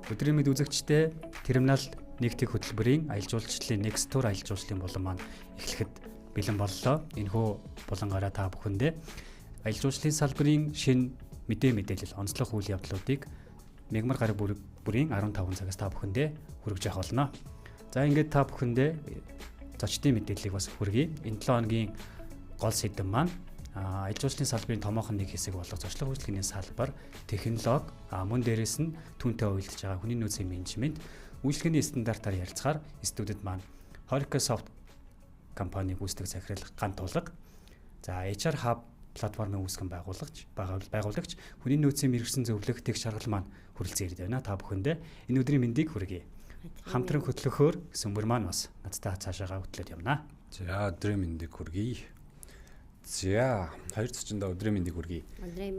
Өдрийн мэд үзэгчдээ терминал нэгтгэх хөтөлбөрийн аялал жуулчлалын Next Tour аялал жуулчлалын булан маань эхлэхэд бэлэн боллоо. Энэхүү булангаараа та бүхэндээ аялал жуулчлалын салбарын шинэ мэдээлэл, онцлог үйл явдлуудыг мягмар гараг бүрийн 15 цагаас та бүхэндээ хүргэж явах болно. За, ингээд та бүхэндээ зочдын мэдээллийг бас хүргэе. Энэ 7 хоногийн гол сэдэв маань аялал жуулчлалын салбарын томоохон нэг хэсэг болох зочлох үйлчилгээний салбар, технологи, мөн дээрээс нь түүнтэй уялдаж байгаа хүний нөөцийн менежмент, үйлчилгээний стандартаар ярилцахаар студид маань Horeca Soft компаниг үүсгэх захирал Гантуулга. За, HR Hub платформын үүсгэн байгуулагч, хүний нөөцийн мэргэшсэн зөвлөх Тэгш Жаргал маань хүрэлцэн ирд байна. Та бүхэндээ энэ өдрийн мэндийг хүргэе. Хамтран хөтлөхөөр Сүмбэр маань бас надтай цаашаагаа хөтлөөд явна. За, өдрийн мэндийг хүргэе. За, хоёр зочиндоо өдрийн мэндийг хүргэе.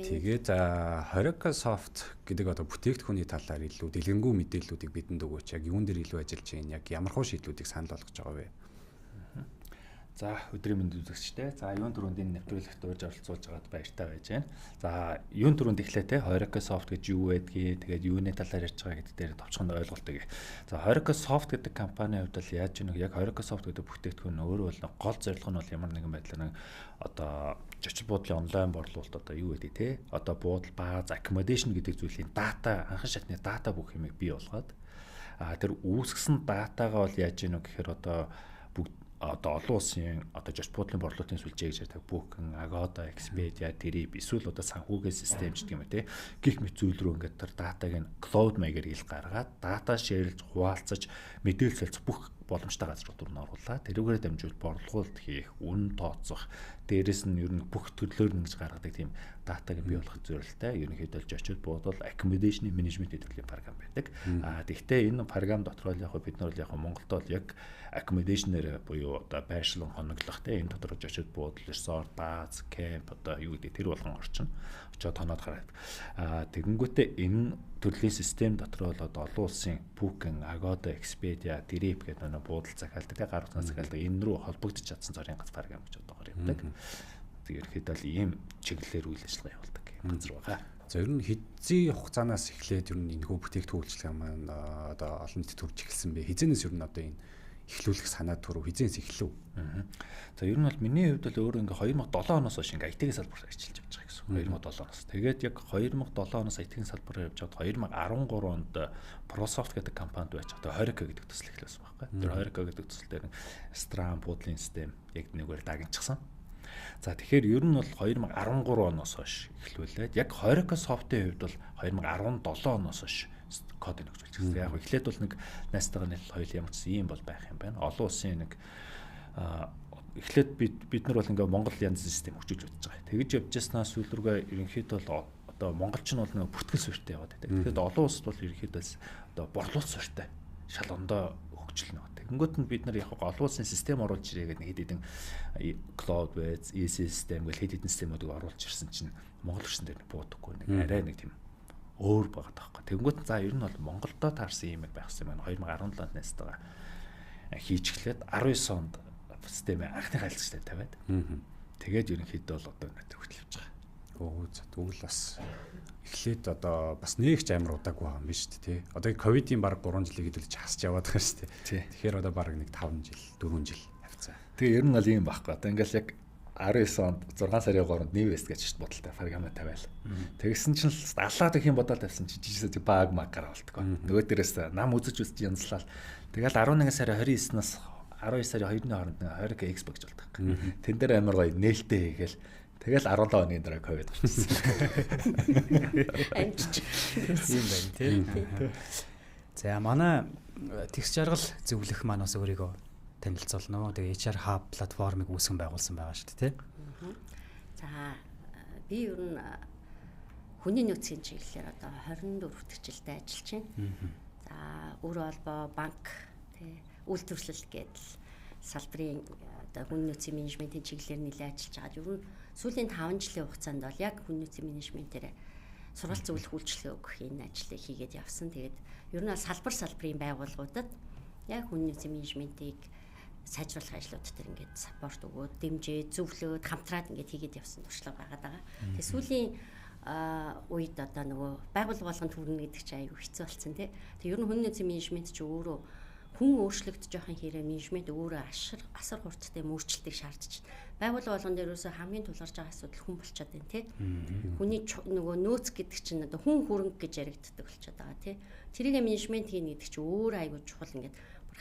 Тэгээд Horeca Soft гэдэг одоо бүтээгдэхүүний талаар илүү дэлгэрэнгүй мэдээллүүдийг бидэнд өгөөч. Яг юун дээр илүү ажиллаж байна? Яг ямар хуу шийдлүүдийг санал болгож байгаа вэ? За, өдрийн мэнд үзэгчдээ. За, юун түрүүнд энэ нэвтрүүлэгт урьж оролцуулж байгаад баяртай байж байна. За, юун түрүүнд эхлээ те Horeca Soft гэж юу байдгийг, тэгээд юуны талаар ярьж байгаа гэдэг дээр товчхон ойлголт өгье. За, Horeca Soft гэдэг компанийн хувьд бол яаж нэг яг Horeca Soft гэдэг бүтээгдэхүүн өөрөө бол гол зорилго нь бол ямар нэгэн байдлаар нэг одоо зочид буудлын онлайн борлуулалт, одоо юу гэдэг те, одоо буудал, бааз, accommodation гэдэг зүйлийн дата, анхан шатны дата бүх юмыг бий болгоод, тэр үүсгэсэн датагаа бол яаж гинэ гэхээр одоо бүгд одоо олон улсын одоо зочид буудлын борлуулалтын сүлжээ гэж ярьдаг Booking, Agoda, Expedia, Trip, эсвэл одоо санхүүгийн систем ч гэдэг юм те, гэх мэт зүйл рүү ингээд тэр датаг нь cloud маягаар ил гаргаад, дата share лж, хуваалцаж, мэдээлэл солилцох бүх боломжтой газрууд руу оруулаад, тэрүүгээр дамжуул борлуулалт хийх, үн тооцох, дээрэс нь ер нь бүх төрлөөр нь гэж гаргадаг тийм датаг бий болгох зорилттой ерөнхийдөө зочид буудал, accommodation management төрлийн програм байдаг. Тэгвэл энэ програм дотор л яг бид нар бол яг Монголд бол яг accommodation-ээр буюу одоо байршлан хоноглох те, энэ дотор зочид буудал, resort, бааз, camp, одоо юу гэдэг тэр болгон орчин очоод тоноод гараад. Тэгэнгүүтээ энэ төрлийн систем дотор бол одоо олон улсын Booking, Agoda, Expedia, Trip гэдэг нэг буудал захиалдаг, те, гар утасны захиалдаг энэ рүү холбогдож чадсан зорийн гац програм гэж одоогор явдаг. Тэгээд ерөнхийдөө л ийм чиглэлээр үйл ажиллагаа явуулдаг юм газар байгаа. За, ер нь хэзээ хугацаанаас эхлээд ер нь энэхүү бүтээгдэхүүн үйлчилгээ маань одоо олон нийтэд төрж эхэлсэн бэ? Хэзээнээс ер нь одоо энэ эхлүүлэх санаа төрөв? Хэзээнээс эхлэв? За, ер нь бол миний хувьд бол өөрөө ингээ 2007 оноос хойш ингээ IT-ийн салбарт ажиллаж явж байгаа гэсэн. 2007 оноос. Тэгээд яг 2007 оноос IT-ийн салбараар явж байгаад 2013 онд Prosoft гэдэг компанид байж байгаа Horeca гэдэг төсөл эхлүүлсэн байхгүй. Тэр Horeca гэдэг төсөл дээр Stram буудлын систем яг нэгээр дагнчихсан. За, тэгэхээр ер нь бол 2013 оноос хойш эхлүүлээд, яг Horeca Soft-ийн хувьд бол 2017 оноос хойш код нөхцөлж. Яг эхлээд бол нэг найзтайгаа нийл хоёул ямар ч ийм бол байх юм байна. Олон улсын нэг эхлээд бид нар бол ингээ Монгол янз систем хөгжүүлж бодож байгаа. Тэгж явж яснаа сүүл рүүгээ ерөнхийдөө бол одоо монголч нь бол нэг бүртгэл суурьтай яваад байдаг. Тэгэхээр олон улсад бол ерөнхийдөө одоо борлуулалт суурьтай шал ондоо хөгжил нэг. Тэгэнгүүт нь бид нар яг олон улсын систем оруулж ирээ гэдэг нэг хэд хэдэн Cloudways, EC систем гэл хэд хэдэн системүүдийг оруулж ирсэн чинь Монгол өрсөн дээр буудаггүй, нэг арай нэг тийм өөр байгаа таахгүй. Тэгэнгүүт за, ер нь бол Монголдо таарсан юм байх юм байна. 2017 онд найзтайгаа хийж эхлээд 19 онд системээ анхны харилцагчтай тавиад. Тэгээд ерөнхийдөө бол одоо өнөөдөр хүртэл явж байгаа. Өө, за, тэгвэл бас эхлээд одоо бас нэг ч амар удаагүй байгаа юм биш үү те. Одоо ковидын баг 3 жилийг хэдүүлж хасч яваад байгаа шүү дээ. Тэгэхээр одоо баг нэг 5 жил, 4 жил хавцаа. Тэгээ ер нь бол ийм байхгүй. Одоо ингээл яг 19 онд 6 сарын 3-нд New West гэж бодолтой програмаа тавиал. Тэгсэн чинь л алаад их юм бодоод тавьсан чинь жижигсээ баг маг гараа болтгоо. Нөгөө дээрээс нам үзэж үзэж янзлал. Тэгэл 11 сарын 29-наас 12 сарын 2-ны хооронд 20 Expo гэж болдог. Тэн дээр амар гоё нээлттэй хийгээл, тэгэл 17 оны дараа ковид гарчихсан. Амжиж. Тийм байна тий. За, манай Тэгш Жаргал зөвлөх маань бас өөрийгөө танилцуулна. Тэгээ HR Hub платформыг үүсгэн байгуулсан байгаа шүү дээ, тий. За, би ер нь хүний нөөцийн чиглэлээр одоо 24 дэх жилдээ ажиллаж байна. За, үр холбоо, банк тий, үйлдвэрлэл гэдэл салбарын одоо хүний нөөцийн менежментийн чиглэлээр нэлээд ажиллаж байгаа. Ер нь сүүлийн 5 жилийн хугацаанд бол яг хүний нөөцийн менежментээр сургалт, зөвлөх үйлчилгээ өгөх энэ ажлыг хийгээд явсан. Тэгээд ер нь салбар салбарын байгууллагуудад яг хүний нөөцийн менежментийг сайжруулах ажлууд төр ингээд support өгөөд, дэмжиж, зөвлөөд, хамтраад ингээд хийгээд явсан туршлага байгаад байгаа. Тэгээ сүүлийн үед одоо нөгөө байгууллага болгон төрнө гэдэг чинь аюу хэцүү болсон тий. Тэг ер нь хүний нөөцийн менежмент чи өөрөө хүн өөрчлөгдөж явахын хэрэг менежмент өөрөө асар хурдтай өөрчлөлтийг шаардж байна. Байгууллага болгон дээр ерөөсөө хамгийн тулгарч байгаа асуудал хүн болчиход байна тий. Хүний нөгөө нөөц гэдэг чинь одоо хүн хөрөнгө гэж яригддаг болчиход байгаа тий. Тэрийг менежмент хийнэ гэдэг чинь өөрөө аюу чухал, ингээд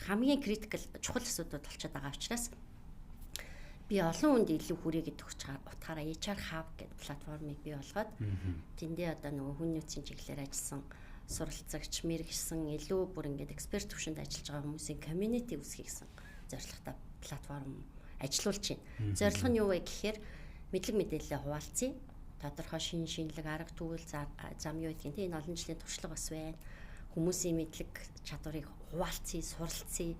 хамгийн critical чухал асуудал болчиход байгаа учраас би олон хүнд илүү хүрээ гэдэг утгаараа HR Hub гэдэг платформыг бий болгоод тэндээ одоо нөгөө хүн нөөцийн чиглэлээр ажилласан суралцагч, мэргэшсэн, илүү бүр ингээд эксперт түвшинд ажиллаж байгаа хүмүүсийн community үүсгэх гэсэн зорилготой платформ ажиллуулж байна. Зорилго нь юу вэ гэхээр мэдлэг мэдээлэлээ хуваалцъя. Тодорхой шинэлэг арга түүл зам юу гэдгийг тийм энэ олон жилийн туршлага бас байна. Хүмүүсийн мэдлэг чадварыг хуваалцъя, суралцъя,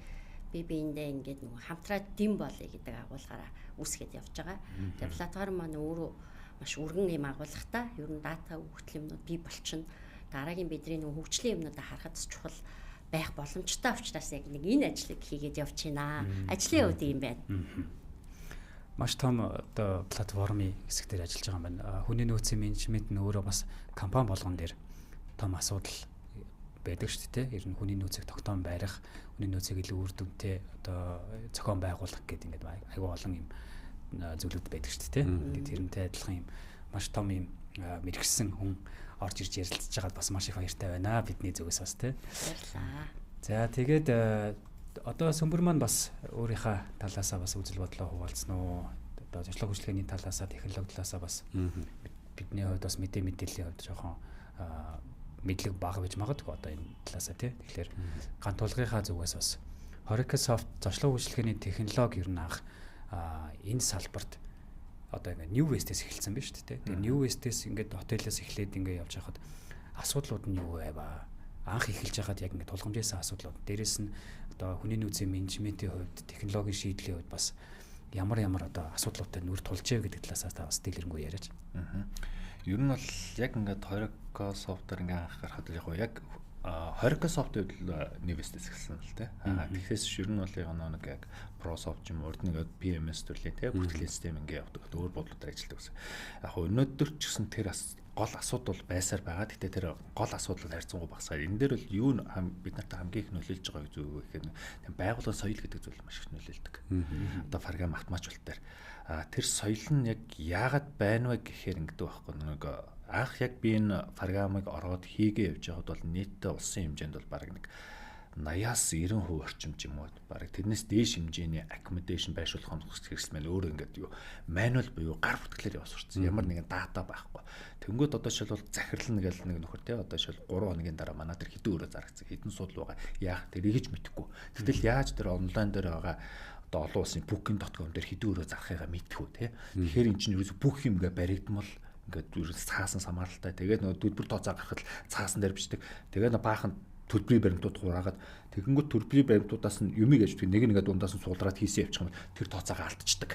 би биендээ ингээд нөгөө хамтраад дэм болъё гэдэг агуулгаараа үүсгээд явж байгаа. Тэгээ платформ маань өөрөө маш өргөн юм агуулгатай. Ер нь дата өгөгдөл юмнууд бий болчихно. Дараагийн бидний нөгөө хөгжлийн юмнуудаа харахад чухал байх боломжтой учраас яг нэг энэ ажлыг хийгээд явж байна. Ажлын хувьд юм байна. Маш том одоо платформын хэсэг дээр ажиллаж байгаа юм байна. Хүний нөөцийн менежмент нь өөрөө бас компани болгон дээр том асуудал байдаг шүү дээ. Ер нь хүний нөөцийг тогтоон байрах, хүний нөөцийг илүү үр дүнтэй одоо зохион байгуулах гэдэг ингээд айгүй олон юм зүйлүүд байдаг шүү дээ. Тэгээд тэрнтэй адилхан юм маш том юм мэргэшсэн хүн орж ирж ярилцж байгаад бас маш их баяртай байна. Бидний зүгээс бас тий. Баярлалаа. За тэгээд одоо Сөмбөр маань бас өөрийнхөө талаасаа бас үзэл бодлоо хуваалцсан уу? Одоо зочлог үйлчилгээний талаасаа, технологи талаасаа бас бидний хувьд бас мэдээллийн хувьд жоохон мэдлэг бага байж магадгүй одоо энэ талаасаа тий. Тэгэхээр гантуулгынхаа зүгээс бас Horeca-Soft зочлог үйлчилгээний технологи ер нь анх энэ салбарт одоо ингээд New West-ээс эхэлсэн биз дээ. Тэгээ New West-ээс ингээд хотелээс эхлээд ингээд явж байхад асуудлууд нь юу байваа? Анх эхэлж байхад яг ингээд тулгамжсэн асуудлууд. Дээрээс нь одоо хүний нөөцийн менежментийн хувьд, технологийн шийдлийн хувьд бас ямар одоо асуудлуудтай нүр тулжээ гэдэг талаас та бас дэлгэрэнгүй яриач. Ер нь бол яг ингээд Horeca-Soft-аар ингээд анх гарахад яг Horeca-Soft-ийн хувьд New West-ээс эхэлсэн л тэ. Тэгэхээр ер нь бол яг нэг яг ProSoft юм урд нэг PMS төрлийн тэ бүртгэлийн систем ингээд явдаг. Өөр бодлуудаар ажилладаг гэсэн. Яг өнөөдөр ч гэсэн тэр гол асуудал байсаар байгаа. Гэтэ тэр гол асуудал харьцангуй багасгаа. Энэ дээр бол юу бид нарт хамгийн их нөлөөлж байгаа зүйл вэ гэхээр байгууллагын соёл гэдэг зүйл маш их нөлөөлдөг. Одоо програм автоматжуулалт дээр тэр соёл нь яг яагаад байна вэ гэхээр ингэдэг байхгүй нэг анх яг би энэ програмыг ороод хийгээ явж байхад бол нийтдээ улсын хэмжээнд бол бараг нэг 80-аас 90% орчим ч юм уу бараг тэрнээс дээш хэмжээний accommodation байршуулах хэрэгсэл маань өөрөө ингээд юу manual буюу гар бүтгэлээр явж сурцсан. Ямар нэгэн дата байхгүй. Тэнгүүд одоо жишээлбэл захирал нь гэл нэг нөхөр те одоо жишээл 3 хоногийн дараа манай тэр хэдэн өрөө зарагдсан, хэдэн суудал байгаа, яах тэрийг ч мэдэхгүй. Гэтэл яаж тэр онлайн дээр байгаа одоо олон улсын booking.com дээр хэдэн өрөө зарахыгаа мэдэх үү те. Тэгэхээр эн чинь ерөөсө бүх юм ингээ баригдмал ингээд ерөөс цаасан самаралтай. Тэгээд нөгөө төлбөр тооцоо гаргахад цаасан дээр бичдэг. Тэгээд баахан төлбөрийн баримтууд хураагаад тэгэнгүүт төлбөрийн баримтуудаас нь юмыг ажигдаг. Нэг нэгэ дундаас нь суулраад хийсэн явчих юм бол тэр тооцоогоо алдчихдаг.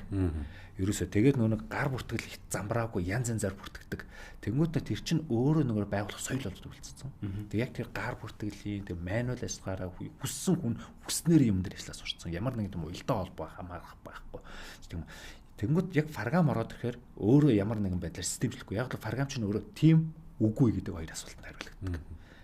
Ерөөсөө тэгээд нөгөө гар бүртгэл их замбраагүй янз янзаар бүртгэдэг. Тэнгүүт тэр чинь өөрөө нөгөө байгуулах соёл болж төвлөцсөн. Тэг яг тэр гар бүртгэлийн тэр мануал ажиллагаараа хүссэн хүн хүснээр юм дээр ажиллаа сурцсан. Ямар нэг юм уялдаа холбоо хамаарах байхгүй. Тийм. Тэнгүүт яг програм ороод ирэхээр өөрөө ямар нэгэн байдлаар системжлэхгүй. Яг л програм чинь өөрөө тим үгүй гэдэг хоёр асуултанд хариулагддаг.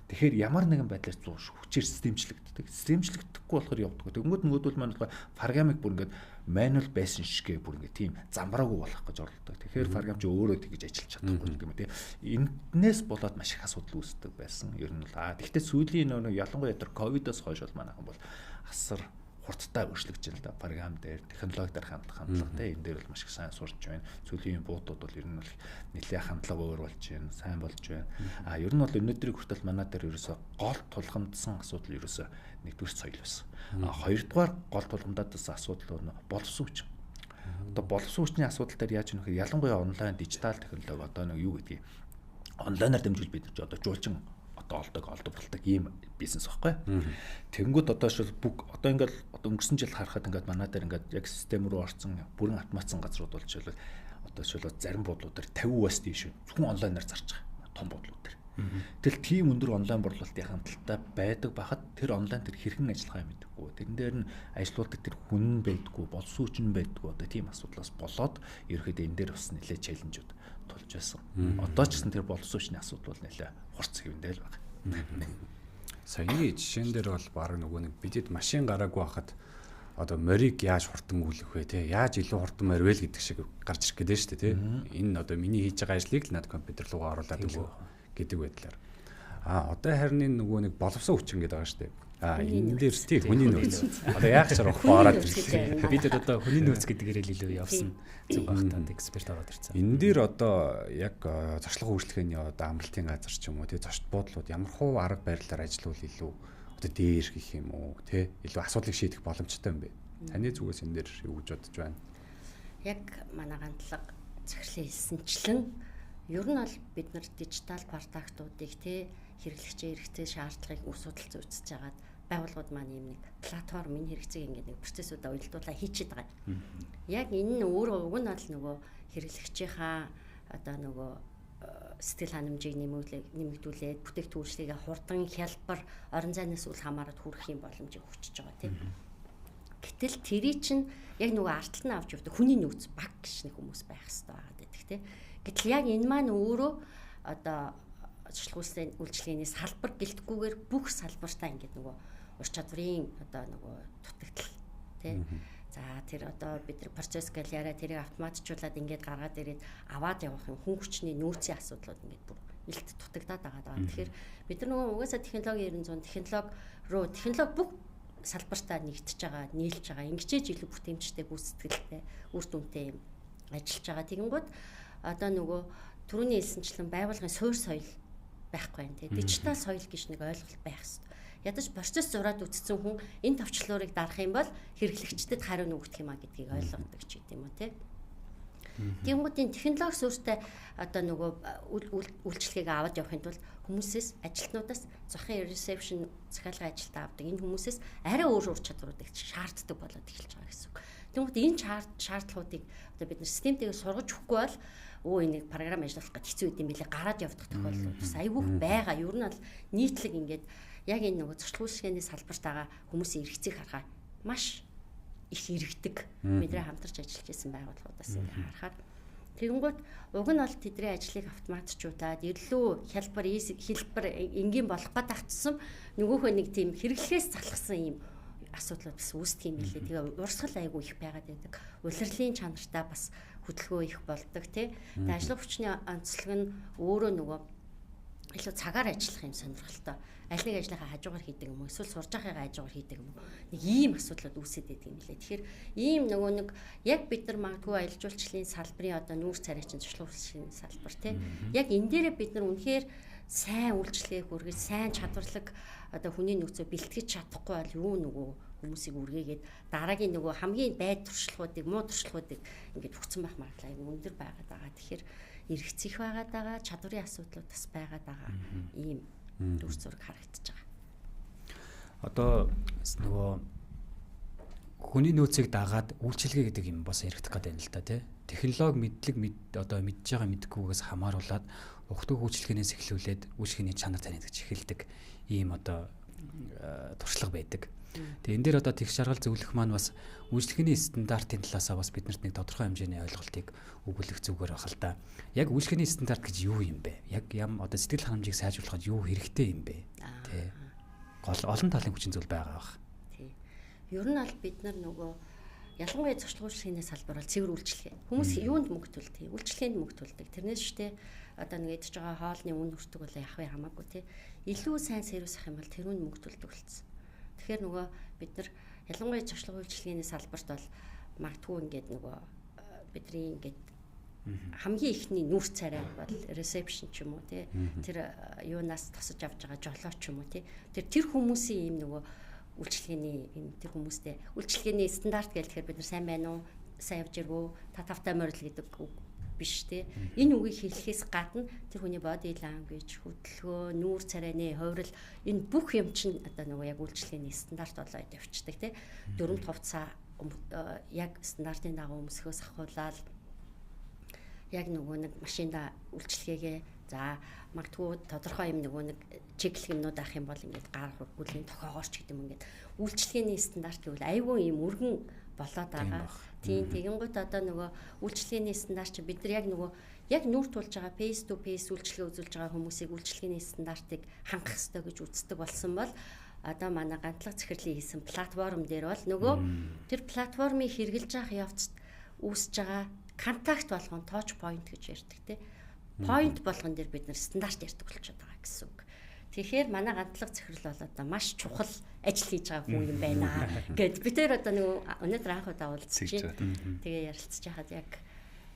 Тэгэхээр ямар нэгэн байдлаар хүчээр системжлэгддэг. Системжлэгдэхгүй болохоор явдаг. Тэнгүүд нөгөөдөл маань болохоор програмыг бүр ингээд мануал байсан шигээ бүр ингээд тийм замбраагүй болох гэж оролддог. Тэгэхээр програм чи өөрөө тэгж ажиллаж чадахгүй гэдэг юм тийм. Энтнээс болоод маш их асуудал үүсдэг байсан. Ер нь бол тэгтээ сүүлийн нөгөө ялангуяа тэр ковидоос хойш бол манайхан бол асар хурдтай өөрчлөгдөж байна л да. Програм дээр, технологи дээр хандлага те энэ дээр бол маш их сайн сурч байна. Сүүлийн буудууд бол ер нь бол нэлээд хандлага өөр болж байна, сайн болж байна. Ер нь бол өнөөдрийг хүртэл манай дээр ерөөсө гол тулгамдсан асуудал ерөөсө нэгдүгээр соёл байсан. Хоёрдугаар гол тулгамдаад байсан асуудал нь боловсон хүчин. Одоо боловсон хүчний асуудал дээр яаж нөхөр ялангуяа онлайн дижитал технологи одоо нэг юу гэдгийг онлайнаар дамжуул бид ч одоо жуулчин одоо олдог, олдворлдог ийм бизнес байхгүй. Тэнгүүд одоо шил бүх одоо ингээл одоо өнгөрсөн жил харахад ингээд манай дээр ингээд яг систем рүү орсон бүрэн автоматсан газрууд бол жишээлбэл одоо жишээлбэл зарим бодлууд дээр 50%-аас дээш зөвхөн онлайнаар зарж байгаа том бодлууд дээр. Тэгэл тийм өндөр онлайн борлуулалтын хандлттай байдаг байхад тэр онлайн тэр хэрхэн ажиллахаа мэдэхгүй. Тэрэн дээр нь ажилуулдаг тэр хүн байдгүй, боловсон хүчин байдгүй, одоо тийм асуудлаас болоод ерөөхдөө энэ дээр бас нэлээд челленжүүд тулж байсан. Одоо ч гэсэн тэр боловсон хүчний асуудал бол нэлээд хурц хэвэндээ л байна. Саяны жишээн дээр бол баг нөгөө нэг бидэд машин гараагүй байхад одоо морийг яаж хурдан үлэх вэ те, яаж илүү хурдан морь вэ гэдэг шиг гарч ирэх гэдэг нь шүү дээ те. Энэ одоо миний хийж байгаа ажлыг л над компьютер руугаа оруулаад өгөө гэдэг байдлаар. А одоо харин энэ нөгөө нэг боловсон хүчин гэдэг байгаа шүү дээ. А энэ дээр тий хүний нөөц. Одоо яах чарахгүй ороод ирлээ. Бидэд одоо хүний нөөц гэдгээр л илүү явсан зүг байх танд эксперт ороод ирсэн. Энэ дээр одоо яг зочлох үйлчлэгээний одоо амралтын газар ч юм уу тий зочд буудлууд ямар хуу арга барилаар ажиллавал илүү одоо дээр гэх юм уу тий илүү асуудлыг шийдэх боломжтой юм бэ? Таны зүгээс энэ дээр юу гэж бодож байна? Яг манай гантлага захирлын хэлсэнчлэн ер нь бол бид нар дижитал продуктуудыг тий хэрэглэгчийн хэрэгцээ шаардлагыг үр судалж үзэж хагаад байгууллагууд маань ийм нэг платформ энэ хэрэгцээг ингээд нэг процессуудаа уялдуулаа хийчихэд байгаа. Яг энэ нь өөрөө уг нь бол нөгөө хэрэглэгчийнхаа одоо нөгөө сэтгэл ханамжийг нэмэгдүүлээд бүтээгдэхүүнчлэгээ хурдан хялбар орон зайнаас үл хамааран хүрэх юм боломжийг өгчөж байгаа тийм. Гэтэл тэрий чинь яг нөгөө ард талд нь авч явдаг хүний нөөц баг гэж нэг хүмүүс байх хэрэгтэй байгаа гэдэг тийм. Гэтэл яг энэ маань өөрөө одоо зуршлах үйлчилгээний салбар гэлтгүүгээр бүх салбартаа ингээд нөгөө ур чадварын одоо нөгөө дутагдал тий. За тэр одоо бид нар процесс гэл яриа тэрийг автоматжуулаад ингээд гаргаад ирээд аваад явах юм хүн хүчний нөөцийн асуудлууд ингээд бүр илт дутагдаад байгаа даа. Тэгэхээр бид нар нөгөө угаасаа технологи 900 технологи руу технологи бүх салбартаа нэгтж байгаа, нийлж байгаа. Ингэчээж илүү бүтээмжтэй, гүйцэтгэлтэй, үр дүнтэй юм ажиллаж байгаа. Тэгэнгүүт одоо нөгөө түрүүний хэлсэнчлэн байгууллагын суур соёл байхгүй юм тий. Дижитал соёл гэж нэг ойлголт байх хэрэгтэй. Ядаж процесс зураад үтцсэн хүн энэ товчлуурыг дарах юм бол хэрэглэгчдэд хариу нүгдэх юм а гэдгийг ойлгодог ч гэдэм үү тий. Тэгэнгүүт энэ технологи суурьтай одоо нөгөө үйлчлэгийг аваад явахын тулд хүмүүсээс ажилтнуудаас зохин reception захиалгын ажилтаа авдаг энэ хүмүүсээс арай өөр ур чадваруудыг шаарддаг болоод эхэлж байгаа гэсэн үг. Тэгэнгүүт энэ шаардлагуудыг одоо бид нар системтэйгээр сургаж өгөхгүй бол энийг програм ажиллуулах гэж хэцүү юм билээ гараад явдаг тохиолдол бас айгүйх байгаа. Ер нь бол нийтлэг ингээд яг энэ нөгөө зуршлах үйлчилгээний салбарт байгаа хүмүүсийн эргэцийг харахаа маш их иргэдэг. Бидний хамтарч ажиллаж исэн байгууллагуудаас ингээд харахаар тэгэнгүүт уг нь бол тэдний ажлыг автоматжуулаад илүү хялбар хэлбэр энгийн болох гээд тахтсан нөгөөхөө нэг тийм хэрэглэхээс залхсан юм асуудлууд бас үүсдэг юм билээ. Тэгээ урсгал айгүй их байгаад байдаг. Улирлын чанартай бас хөдөлгөөн их болдог тий. Тэгээ ажлын хүчний онцлог нь өөрөө нөгөө илүү цагаар ажиллах юм сонирхолтой. Аль нэг ажлынхаа хажуугаар хийдэг юм уу? Эсвэл сурж байгаахаа хажуугаар хийдэг юм уу? Нэг ийм асуудлууд үүсээд байдаг юм билээ. Тэгэхээр ийм нөгөө нэг яг бид нар магадгүй аялал жуулчлалын салбарын одоо нүүр царай чинь зуршлах үйлчилгээний салбар тий. Яг энэ дээрээ бид нар үнэхээр сайн үйлчилгээ хүргэж, сайн чадварлаг одоо хүний нөөцөө бэлтгэж чадахгүй бол юу нөгөө хүмүүсийг үргээгээд дараагийн нөгөө хамгийн байд туршлагуудыг, муу туршлагуудыг ингээд өгсөн байх магадлал аягүй өндөр байгаад байгаа. Тэгэхээр эргэцэх байгаад байгаа, чадварын асуудлууд бас байгаад байгаа. Ийм дүр зураг харагдаж байгаа. Одоо нөгөө хүний нөөцийг дагаад үйлчилгээ гэдэг юм бас яригдах гэдэг юм л та тий. Технологи мэдлэг одоо мэдж байгаа мэдгүйгээс хамааруулаад ухдаг үйлчилгээнээс эхлүүлээд үйлчилгээний чанар танигдаж эхэлдэг ийм одоо туршлага байдаг. Тэгээ энэ дээр одоо тэгш шаргал зөвлөх маань бас үйлчилгээний стандартын талаасаа бас биднэрт нэг тодорхой хэмжээний ойлголтыг өгүүлэх зүгээр байх л та. Яг үйлчилгээний стандарт гэж юу юм бэ? Яг ям одоо сэтгэл ханамжийг сайжруулахад юу хэрэгтэй юм бэ? Тэ. Гол олон талын хүчин зүйл байгаа бах. Тий. Ер нь бол бид нар нөгөө ялангуяа зуршлах үйлчилгээний салбар бол цэвэр үйлчилгээ. Хүмүүс юунд мөнгө төлдөг? Үйлчилгээнд мөнгө төлдөг. Тэрнээс ч тэ одоо нэг идэж байгаа хоолны үн хүртэг бол яах вэ хамаагүй тий. Илүү сайн сервис авах юм бол тэр үн мөнгө төлдөг болсон. Тэгэхээр нөгөө бид нар ялангуяа зуршлах үйлчилгээний салбарт бол магадгүй ингээд нөгөө бидний ингээд хамгийн ихний нүүр царай бол reception ч юм уу тий. Тэр юунаас тосож авч байгаа жолоо ч юм уу тий. Тэр хүмүүсийн ийм нөгөө үйлчилгээний юм тэр хүмүүстэй үйлчилгээний стандарт гэл тэгэхээр бид нар сайн байна уу, сайн явж ирвүү, та тавтай морил гэдэг үг биш тий. Энэ үгийг хэлэхээс гадна тэр хүний body language, хөдөлгөөн, нүүр царайны хувирал энэ бүх юм чинь одоо нөгөө яг үйлчилгээний стандарт болоод явцдаг тий. Дөрөв хувцас яг стандартын дагуу өмсгөөс ахуулаад яг нөгөө нэг машинда үйлчилгээгээ За магадгүй тодорхой юм нөгөө нэг чеклэх юмнууд авах юм бол ингээд гар хургуулийн тохиогоор ч гэдэг юм ингээд үйлчилгээний стандарт гэвэл айгүй юм өргөн болоод байгаа. Тийм тэгэнгүүт одоо нөгөө үйлчилгээний стандарт чи бид нар яг нөгөө яг нүүр тулж байгаа face to face үйлчилгээ үзүүлж байгаа хүмүүсийг үйлчилгээний стандартыг хангах ёстой гэж үздэг болсон бол одоо манай гантлага захирлын хийсэн платформ дээр бол нөгөө тэр платформыг хэрэгжилж явах явцад үүсэж байгаа контакт болгон touch point гэж ярьдаг тий. Point болгон дээр бид нар стандарт ярьдаг болчиход байгаа гэсэн үг. Тэгэхээр манай гантлага захирал бол одоо маш чухал ажил хийж байгаа хүн юм байна гэд би тэр одоо нөгөө өнөөдөр анх удаа уулзчих. Тэгээ ярилцж байхад яг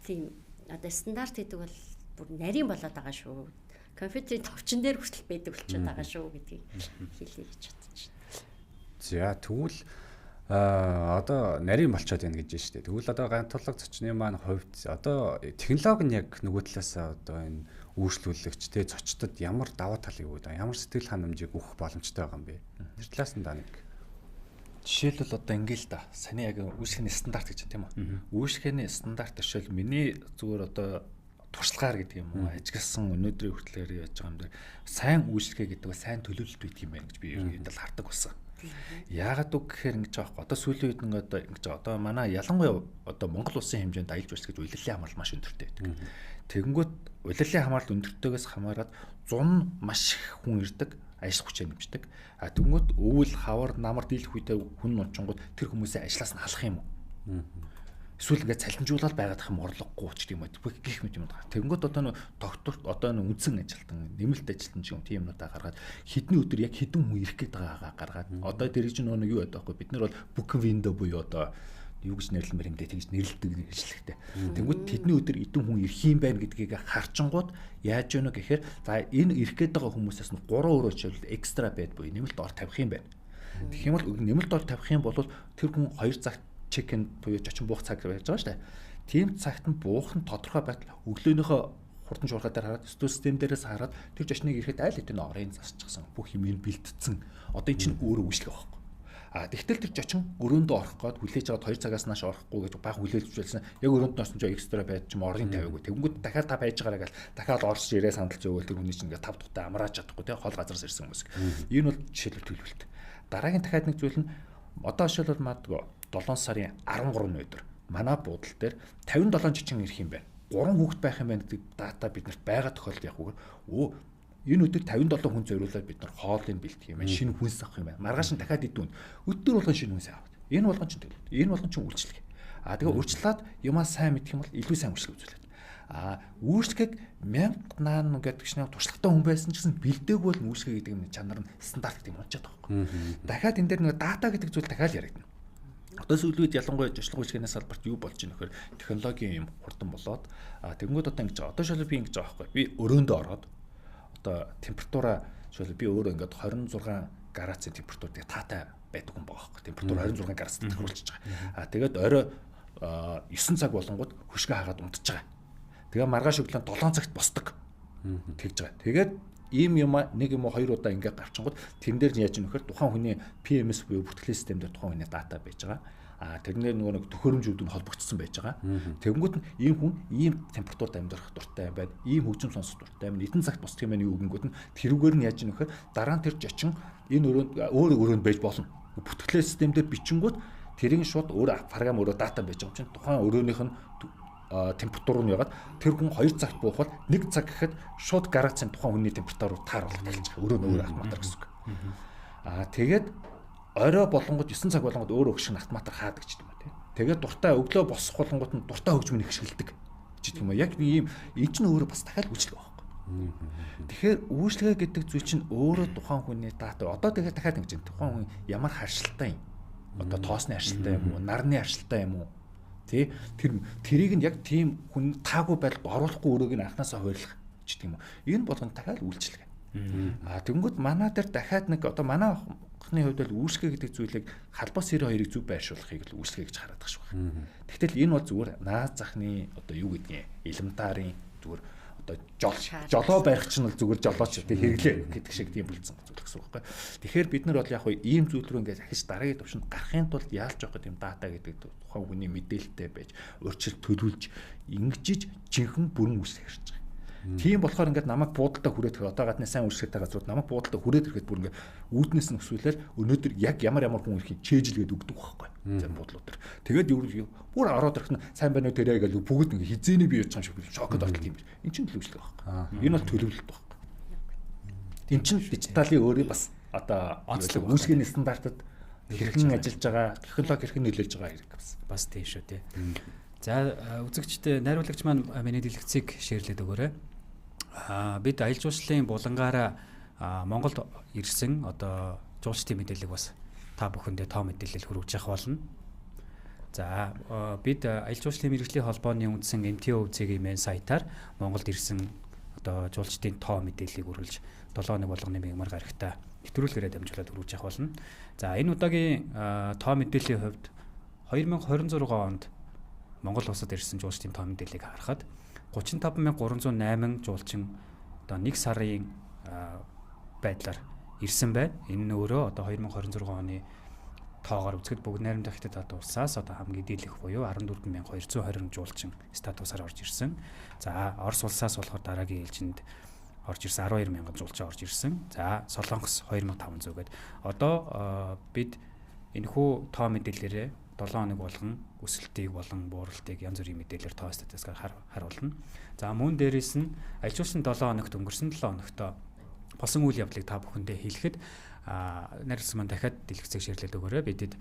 тийм одоо стандарт гэдэг бол бүр нарийн болоод байгаа шүү. Компьютерийн товчон дээр хүртэл байдаг болчиход байгаа шүү гэдгийг хэлье гэж бодож байна. За тэгвэл одоо нарийн болчиход байна гэж байна шүү дээ. Тэгвэл одоо гантулга зочны маань хувьд одоо технологи нь яг нөгөө талаас одоо энэ үйлчлүүлэгч те зочдод ямар давуу талыг өгöd, ямар сэтгэл ханамжийг өгөх боломжтой байгаа юм бэ? Тэр талаас нь да нэг. Жишээлбэл одоо ингээл да. Саний яг үйлчлэгээний стандарт гэж тийм үү? Үйлчлэгээний стандарт жишээл миний зүгээр одоо туршлагаар гэдэг юм уу ажигласан өнөөдрийн хүртлээр яаж байгаа юм дээр сайн үйлчлэгээ гэдэг нь сайн төлөвлөлт байдаг юм байна гэж би ерөнхийдөө хардаг болсон. Яагаад үг гэхээр ингэж байгаа байхгүй. Одоо сүүлийн үед ингээд одоо ингэж одоо манай ялангуяа одоо Монгол улсын хэмжээнд аялал жуулчлал гэж улирлын хамаарал маш өндөртэй байдаг. Тэгэнгүүт улирлын хамаарал өндөртэйгээс хамаарат 100 маш их хүн ирдэг, ажиллах хүчээ нэмждэг. А тэгэнгүүт өвөл, хавар, намар дийлэх үедээ хүн нунчингууд тэр хүмүүсээ ажлаас нь халах юм уу? Эсвэл ингээд цалинжуулаад байгаадах юм орлогогүй ч гэм үү гих мэт юм даа. Тэгэнгүүт одоо нөө доктор одоо нөө үндсэн ажилтан, нэмэлт ажилтан ч юм тийм юмнуудаа гаргаад хэдэн өдөр яг хэдэн хүн ирэх гээд байгаагаа гаргаад одоо тэр чинь нөө юу байдаг вэ? Бид нар бол booking window буюу одоо юу гэж нэрлэмээр юм дээ тэгж нэрлэдэг нэрлэлтэй. Тэнгүүд тэдний өдөр эдэн хүн ирэх юм байна гэдгийг харчингууд яаж гэнэ гэхээр за энэ ирэх гээд байгаа хүмүүсээс нь 3 өрөө жишээлбэл экстра бед буюу нэмэлт ор тавих юм байна. Тэгэх юм бол нэмэлт ор тавих юм бол тэр хүн 2 цагт чек-ин буюу зочин буух цаг байж байгаа шүү дээ. Тийм цагт нь буух нь тодорхой байтал өглөөнийхөө хурдан шуурхай дээр хараад стил систем дээрээс хараад тэр зочныг ирэхэд айл хэдийн орын засчихсан бүх юм бэлтцсэн. Одоо эн чинь өөрөө үйлчлэг байхгүй. А тэгтэл тэр зочин өрөөндөө орох гээд хүлээж аваад 2 цагаас нааш орохгүй гэж бага хүлээлж байсан. Яг өрөөнд нь орсон чинь экстра байд ч юм орын тавиагүй. Тэгэнгүүт дахиад та байж байгаараа гал дахиад орж ирээ сандал зөөгөл тэр хүний чинь ингээд 5 тухтай амрааж чадахгүй те хол газараас ирсэн хүмүүс. Энэ бол жишээлбэл төлөвлөлт. Дараагийн дахиад нэг зүйл нь одоо жишээлбэл магадгүй 7 сарын 13-ны өдөр манай буудал дээр 57 жичин ирэх юм байна. 3 хүүхэд байх юм байна гэдэг дата биднэрт байгаа тохиолдолд яг үгээр өө энэ өдөр 57 хүн зориулаад бид нар хоолыг бэлтгэх юм байна. Шинэ хүнс авах юм байна. Маргааш нь дахиад идэв. Өдөр болгон шинэ хүнс аваад. Энэ болгон чинь төлөвлөлт. Энэ болгон чинь үйлчлэг. А тэгээ урьдчилаад юмаа сайн мэдэх юм бол илүү сайн үйлчлэг үзүүлээд. А үйлчлэгийг 1000 наан гэдэг чинь туршлагатай хүн байсан ч гэсэн бэлдээгүй бол үйлчлэг гэдэг юм чанар нь стандарт гэдэг юм унчаад байгаа байхгүй. Дахиад энэ дээр нэг дата гэдэг зүйл дахиад яригдана. Одоо сүүлийн үед ялангуяа жичлэг үйлчлэгээний салбарт юу болж байна гэхээр технологийн юм хурдан болоод тэгэнгүүт одоо ингэж байгаа. Одоо шал би ингэж байгаа байхгүй. Би өрөөндөө ороод одоо температураа шал би өөрөө ингээд 26 градусын температур тэгээ таатай байдаг хүн байгаа байхгүй. Температур 26 градусд тохируулчихж байгаа. А тэгээд орой 9 цаг болонгууд хөшгөө хагаад унтж байгаа. Тэгээ маргааш өглөө 7 цагт босдог. Тэгж байгаа. Тэгээд ийм юм нэг юм уу хоёр удаа ингээ гарчингууд тэрэн дээр нь яаж юм нөхөр тухайн хүний PMS буюу бүртгэлийн систем дээр тухайн хүний дата байж байгаа. А тэрнээр нөгөө нэг төхөөрөмжүүд нь холбогдсон байж байгаа. Тэгэнгүүт нь ийм хүн ийм температурт амьдрах дуртай юм байна. Ийм хөгжим сонсох дуртай юм. Эдэн цагт босдох юм байна юу гингүүт нь тэрүүгээр нь яаж юм нөхөр дараа нь тэр жочин энэ өрөөнд өөр өрөөнд байж болно. Бүртгэлийн систем дээр бичингүүт тэрийг шууд өөр програм өөрөө дата байж байгаа юм чинь тухайн өрөөнийх нь температур нь ягаад тэр хүн 2 цагт буух бол 1 цаг гэхэд шууд градусын тухайн хүний температур руу тааруулах эхэлж байгаа. Өрөө нь өөр автоматар гэсэн үг. Аа тэгээд орой болонгод 9 цаг болонгод өөр өгшин автоматар хаадаг ч гэдэг юм уу тий. Тэгээд дуртай өглөө босох болонгод нь дуртай хөгжмийг хэшгэлдэг ч гэдэг юм уу. Яг нэг ийм энэ чинь өөрөө бас дахиад үйлчлэг байхгүй. Тэгэхээр үйлчлэгээ гэдэг зүйл чинь өөрөө тухайн хүний дата. Одоо тэгээд дахиад ингэж тухайн хүн ямар харшилтай юм. Одоо тоосны харшилтай юм уу, нарны харшилтай юм уу? Тэ тэрийг нь яг тийм хүн таагүй байдалд оруулахгүй өрөөг нь анханасаа хойрлох ч гэдэг юм уу. Энэ болгон дахиад үйлчлэг. Аа тэгэнгүүт манай дээр дахиад нэг одоо манай анхны хувьд бол үйлчлэгээ гэдэг зүйлийг халбас 92-ыг зөв байршуулахыг л үйлчлэгээ гэж хараад байгаа шүү. Тэгтэл энэ бол зүгээр наад захны одоо юу гэдгийг элементарын зүгээр одоо жолоо барих чинь бол зүгээр жолооч тэг хэрэглээ гэдэг шиг тийм болцсон зүйл гэсэн үг байхгүй. Тэгэхээр бид нар бол яг хөө ийм зүйл рүү ингээд ахиж дараагийн төвшөнд гарахын тулд яалж явах юм дата гэдэг тухайн хүний мэдээлэлтэй байж урьдчил төлөвлөж ингэжиж жинхэнэ бүрэн үйлчлэг хэрж байгаа. Тийм болохоор ингээд намайг буудалдаа хүрээд ирэхэд одоо гадны сайн үйлчлэгээтэй газрууд намайг буудалдаа хүрээд ирэхэд бүр ингээд үүднээс нь өсвөлэл өнөөдөр яг ямар ямар хүн ирэхийг чэйжилгээд өгдөг байхгүй зарим буудлууд төр. Тэгээд юу бүр ороод ирэх нь сайн байна уу тэрэ гэж бүгд ингээд хизээний бий явж байгаа юм шиг шокод ордог юм биш. Эн чинь төлөвлөлт байхгүй. Энэ бол төлөвлөлт байхгүй. Эн чинь дижиталын өөрийн бас одоо онцлог үйлчлэгээний стандартад хэрхэн ажиллаж байгаа, технологи хэрхэн нөлөөлж байгаа хэрэг бас. Бас тийм шүү тий. За үзэгчдээ найруулагч маань миний дэлгэцийг шеэрлээд өгөөрэй. Бид аялал жуулчлалын булангаараа Монголд ирсэн одоо жуулчдын мэдээллийг бас та бүхэндээ тоо мэдээлэл хүргэж явах болно. За бид аялал жуулчлалын мэргэжлийн холбооны үндсэн MTO.cg-ийн сайтаар Монголд ирсэн одоо жуулчдын тоо мэдээллийг үргэлж 7 хоног болгоны мягмар гарагта нэвтрүүлгээрээ дамжуулаад хүргэж явах болно. За энэ удаагийн тоо мэдээллийн хувьд 2026 онд Монгол улсад ирсэн жуулчдын тоо мэдээллийг харахад 35308 жуулчин одоо 1 сарын байдлаар ирсэн байна. Энэ нь өөрөө одоо 2026 оны тоогоор үзэхэд бүгд найрамдах Хятад улсаас одоо хамгийн дийлэх буюу 14220 жуулчин статусаар орж ирсэн. За Орос улсаас болохоор дараагийн ээлжинд орж ирсэн 12000 жуулчин орж ирсэн. За Солонгос 2500 гээд одоо бид энэхүү тоо мэдээлэлээрээ 7 хоног болгон өсөлтийг болон бууралтыг янз бүрийн мэдээлэлээр тоо статистикаар харуулна. За мөн дээрээс нь аялал жуулчлалын 7 хоногт өнгөрсөн 7 хоногт болсон үйл явдлыг та бүхэндээ хэлэхэд найруулсан маань дахиад дэлгэцийг ширлээд өгөөрэй. Бидэд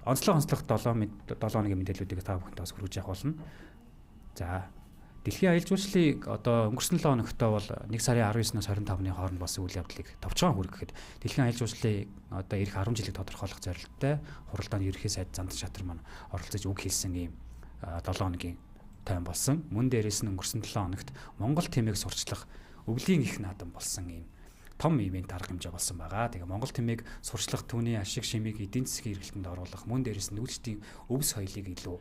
онцлог 7 хоногийн мэдээллүүдийг та бүхэндээ бас хүргэж явах болно. За дэлхийн аялал жуулчлалыг одоо өнгөрсөн 7 хоногт бол 1 сарын 19-наас 25-ны хооронд болсон үйл явдлыг товчхон хүргэхэд дэлхийн аялал жуулчлалыг одоо ирэх 10 жилийг тодорхойлох зорилттой хуралдааны ерөнхий сайд Зандан Шатар маань оролцож үг хэлсэн ийм 7 хоногийн тайм болсон. Мөн дээрээс нь өнгөрсөн 7 хоногт Монгол тэмээг сурчлах өвлийн их наадам болсон ийм том ивент арга хэмжээ болсон байгаа. Тэгээ Монгол тэмээг сурчлах түүний ашиг шимийг эдийн засгийн эргэлтэнд оруулах, мөн дээрээс нь нүүлчдийн өв соёлыг илүү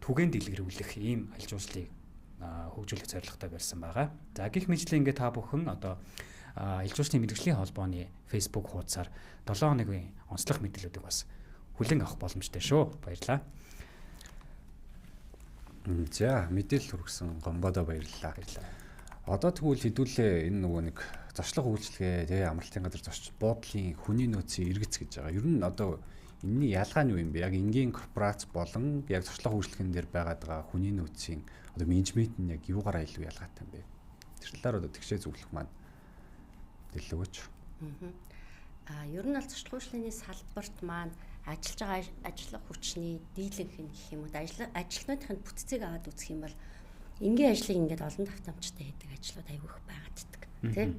түгээн дэлгэрүүлэх ийм аялал жуулчлалыг хөгжүүлэх зорилготой барьсан байгаа. За гих мэтлэн ингээд та бүхэн одоо аялал жуулчлалын мэргэжлийн холбооны Facebook хуудасаар 7 хоногийн онцлог мэдээллүүдийг бас хүлээн авах боломжтой шүү. Баярлалаа. За мэдээлэл хүргэсэн Гомбодоо баярлалаа. Баярлалаа. Одоо тэгвэл хэдүүлээ энэ нөгөө нэг зочлох үйлчилгээ тий амралтын газар зочд буудлын хүний нөөцийн эргэц гэж байгаа. Ер нь одоо энэний ялгаа нь юу юм бэ? Яг энгийн корпорац болон яг зочлох үйлчилгээн дээр байгаад байгаа хүний нөөцийн одоо менежмент нь яг юугаараа илүү ялгаатай юм бэ? Тэр талаар одоо тэгшээ зөвлөх маань дэлгэж өгөөч. Ер нь бол зочлох үйлчилгээний салбарт маань ажиллаж байгаа ажиллах хүчний дийлэнх нь гэх юм уу ажилтнуудын бүтцийг аваад үзэх юм бол энгийн ажлыг ингээд олон давтамжтай хийдэг ажлууд аягүй их байгаад. Тэ?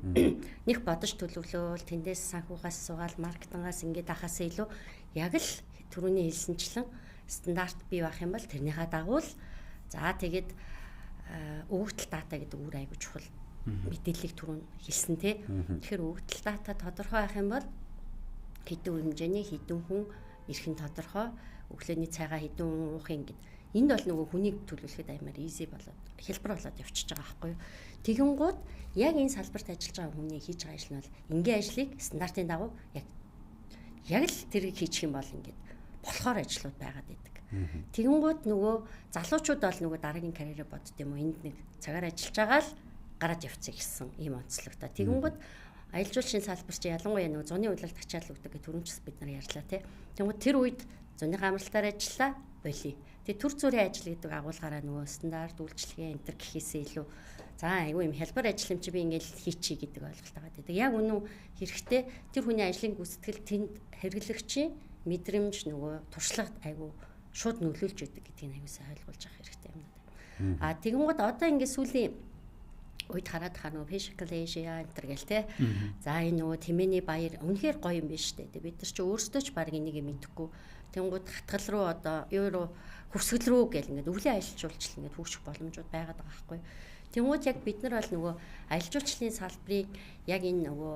Них бодож төлөвлөөл, тэндээс санхугаас суугаал, маркетингаас ингээд ахаас илүү яг л түрүүний хэлсэнчлэн стандарт бий байх юм бол тэрнийхээ дагуу л за тэгээд өгөгдөл дата гэдэг үр аягүй чухал мэдээллийг түрүүн хэлсэн тий. Тэгэхээр өгөгдөл дата тодорхой байх юм бол хэдэн хэмжээний хэдэн хүн эрх нь тодорхой, өглөөний цайгаа хэдэн хүн уух юм гэд. Энд бол нөгөө хүнийг төлөвлөхөд аймаар easy болоод хялбар болоод явчихж байгаа байхгүй юу. Тэгэнгүүт яг энэ салбарт ажиллаж байгаа хүний хийж байгаа ажил нь бол энгийн ажлыг стандартын дагуу яг л тэрийг хийчих юм бол ингээд болохоор ажлууд байгаад байдаг. Тэгэнгүүт нөгөө залуучууд бол нөгөө дараагийн карьерээ бодд юм уу, энд нэг цагаар ажиллаж байгаа л гараад явцъя гэсэн ийм онцлогтой. Тэгэнгүүт аялал жуулчлалын салбар чи ялангуяа нөгөө зуны улиралд ачаал өгдөг гэх түрүүнчс бид нар ярьлаа тий. Тэгэнгүүт тэр үед зуныхаа амралтаар ажиллаа болий. Тэгээ төр зүрийн ажил гэдэг агуулгаараа нөгөө стандарт үйлчилгээ энэ төр гэхээсээ илүү за айгүй юм хялбар ажил юм чи би ингээл хийчихье гэдэг ойлголт байгаа. Тэгээ яг үнэн хэрэгтэй тэр хүний ажлын гүйцэтгэл тэнд хэрэглэгчийн мэдрэмж нөгөө туршлагад айгүй шууд нөлөөлж өгдөг гэдгийг айгүй сайн ойлгуулж авах хэрэгтэй юм байна. А тэгэнгүүт одоо ингээд сүүлийн үед хараад хаа нөгөө Physical Asia энэ төр гэл те. За энэ нөгөө тэмээний баяр үнэхээр гоё юм биш үү? Бид нар чи өөрсдөө ч баг энийг мэдэхгүй. Тэнгууд хатгал руу одоо юу руу хөвсгөл рүү гэл ингээд өвлийн аялал жуулчлал ингээд хөгжих боломжууд байгаад байгаа байхгүй. Тэнгууд яг бид нар бол нөгөө аялал жуулчлалын салбарыг яг энэ нөгөө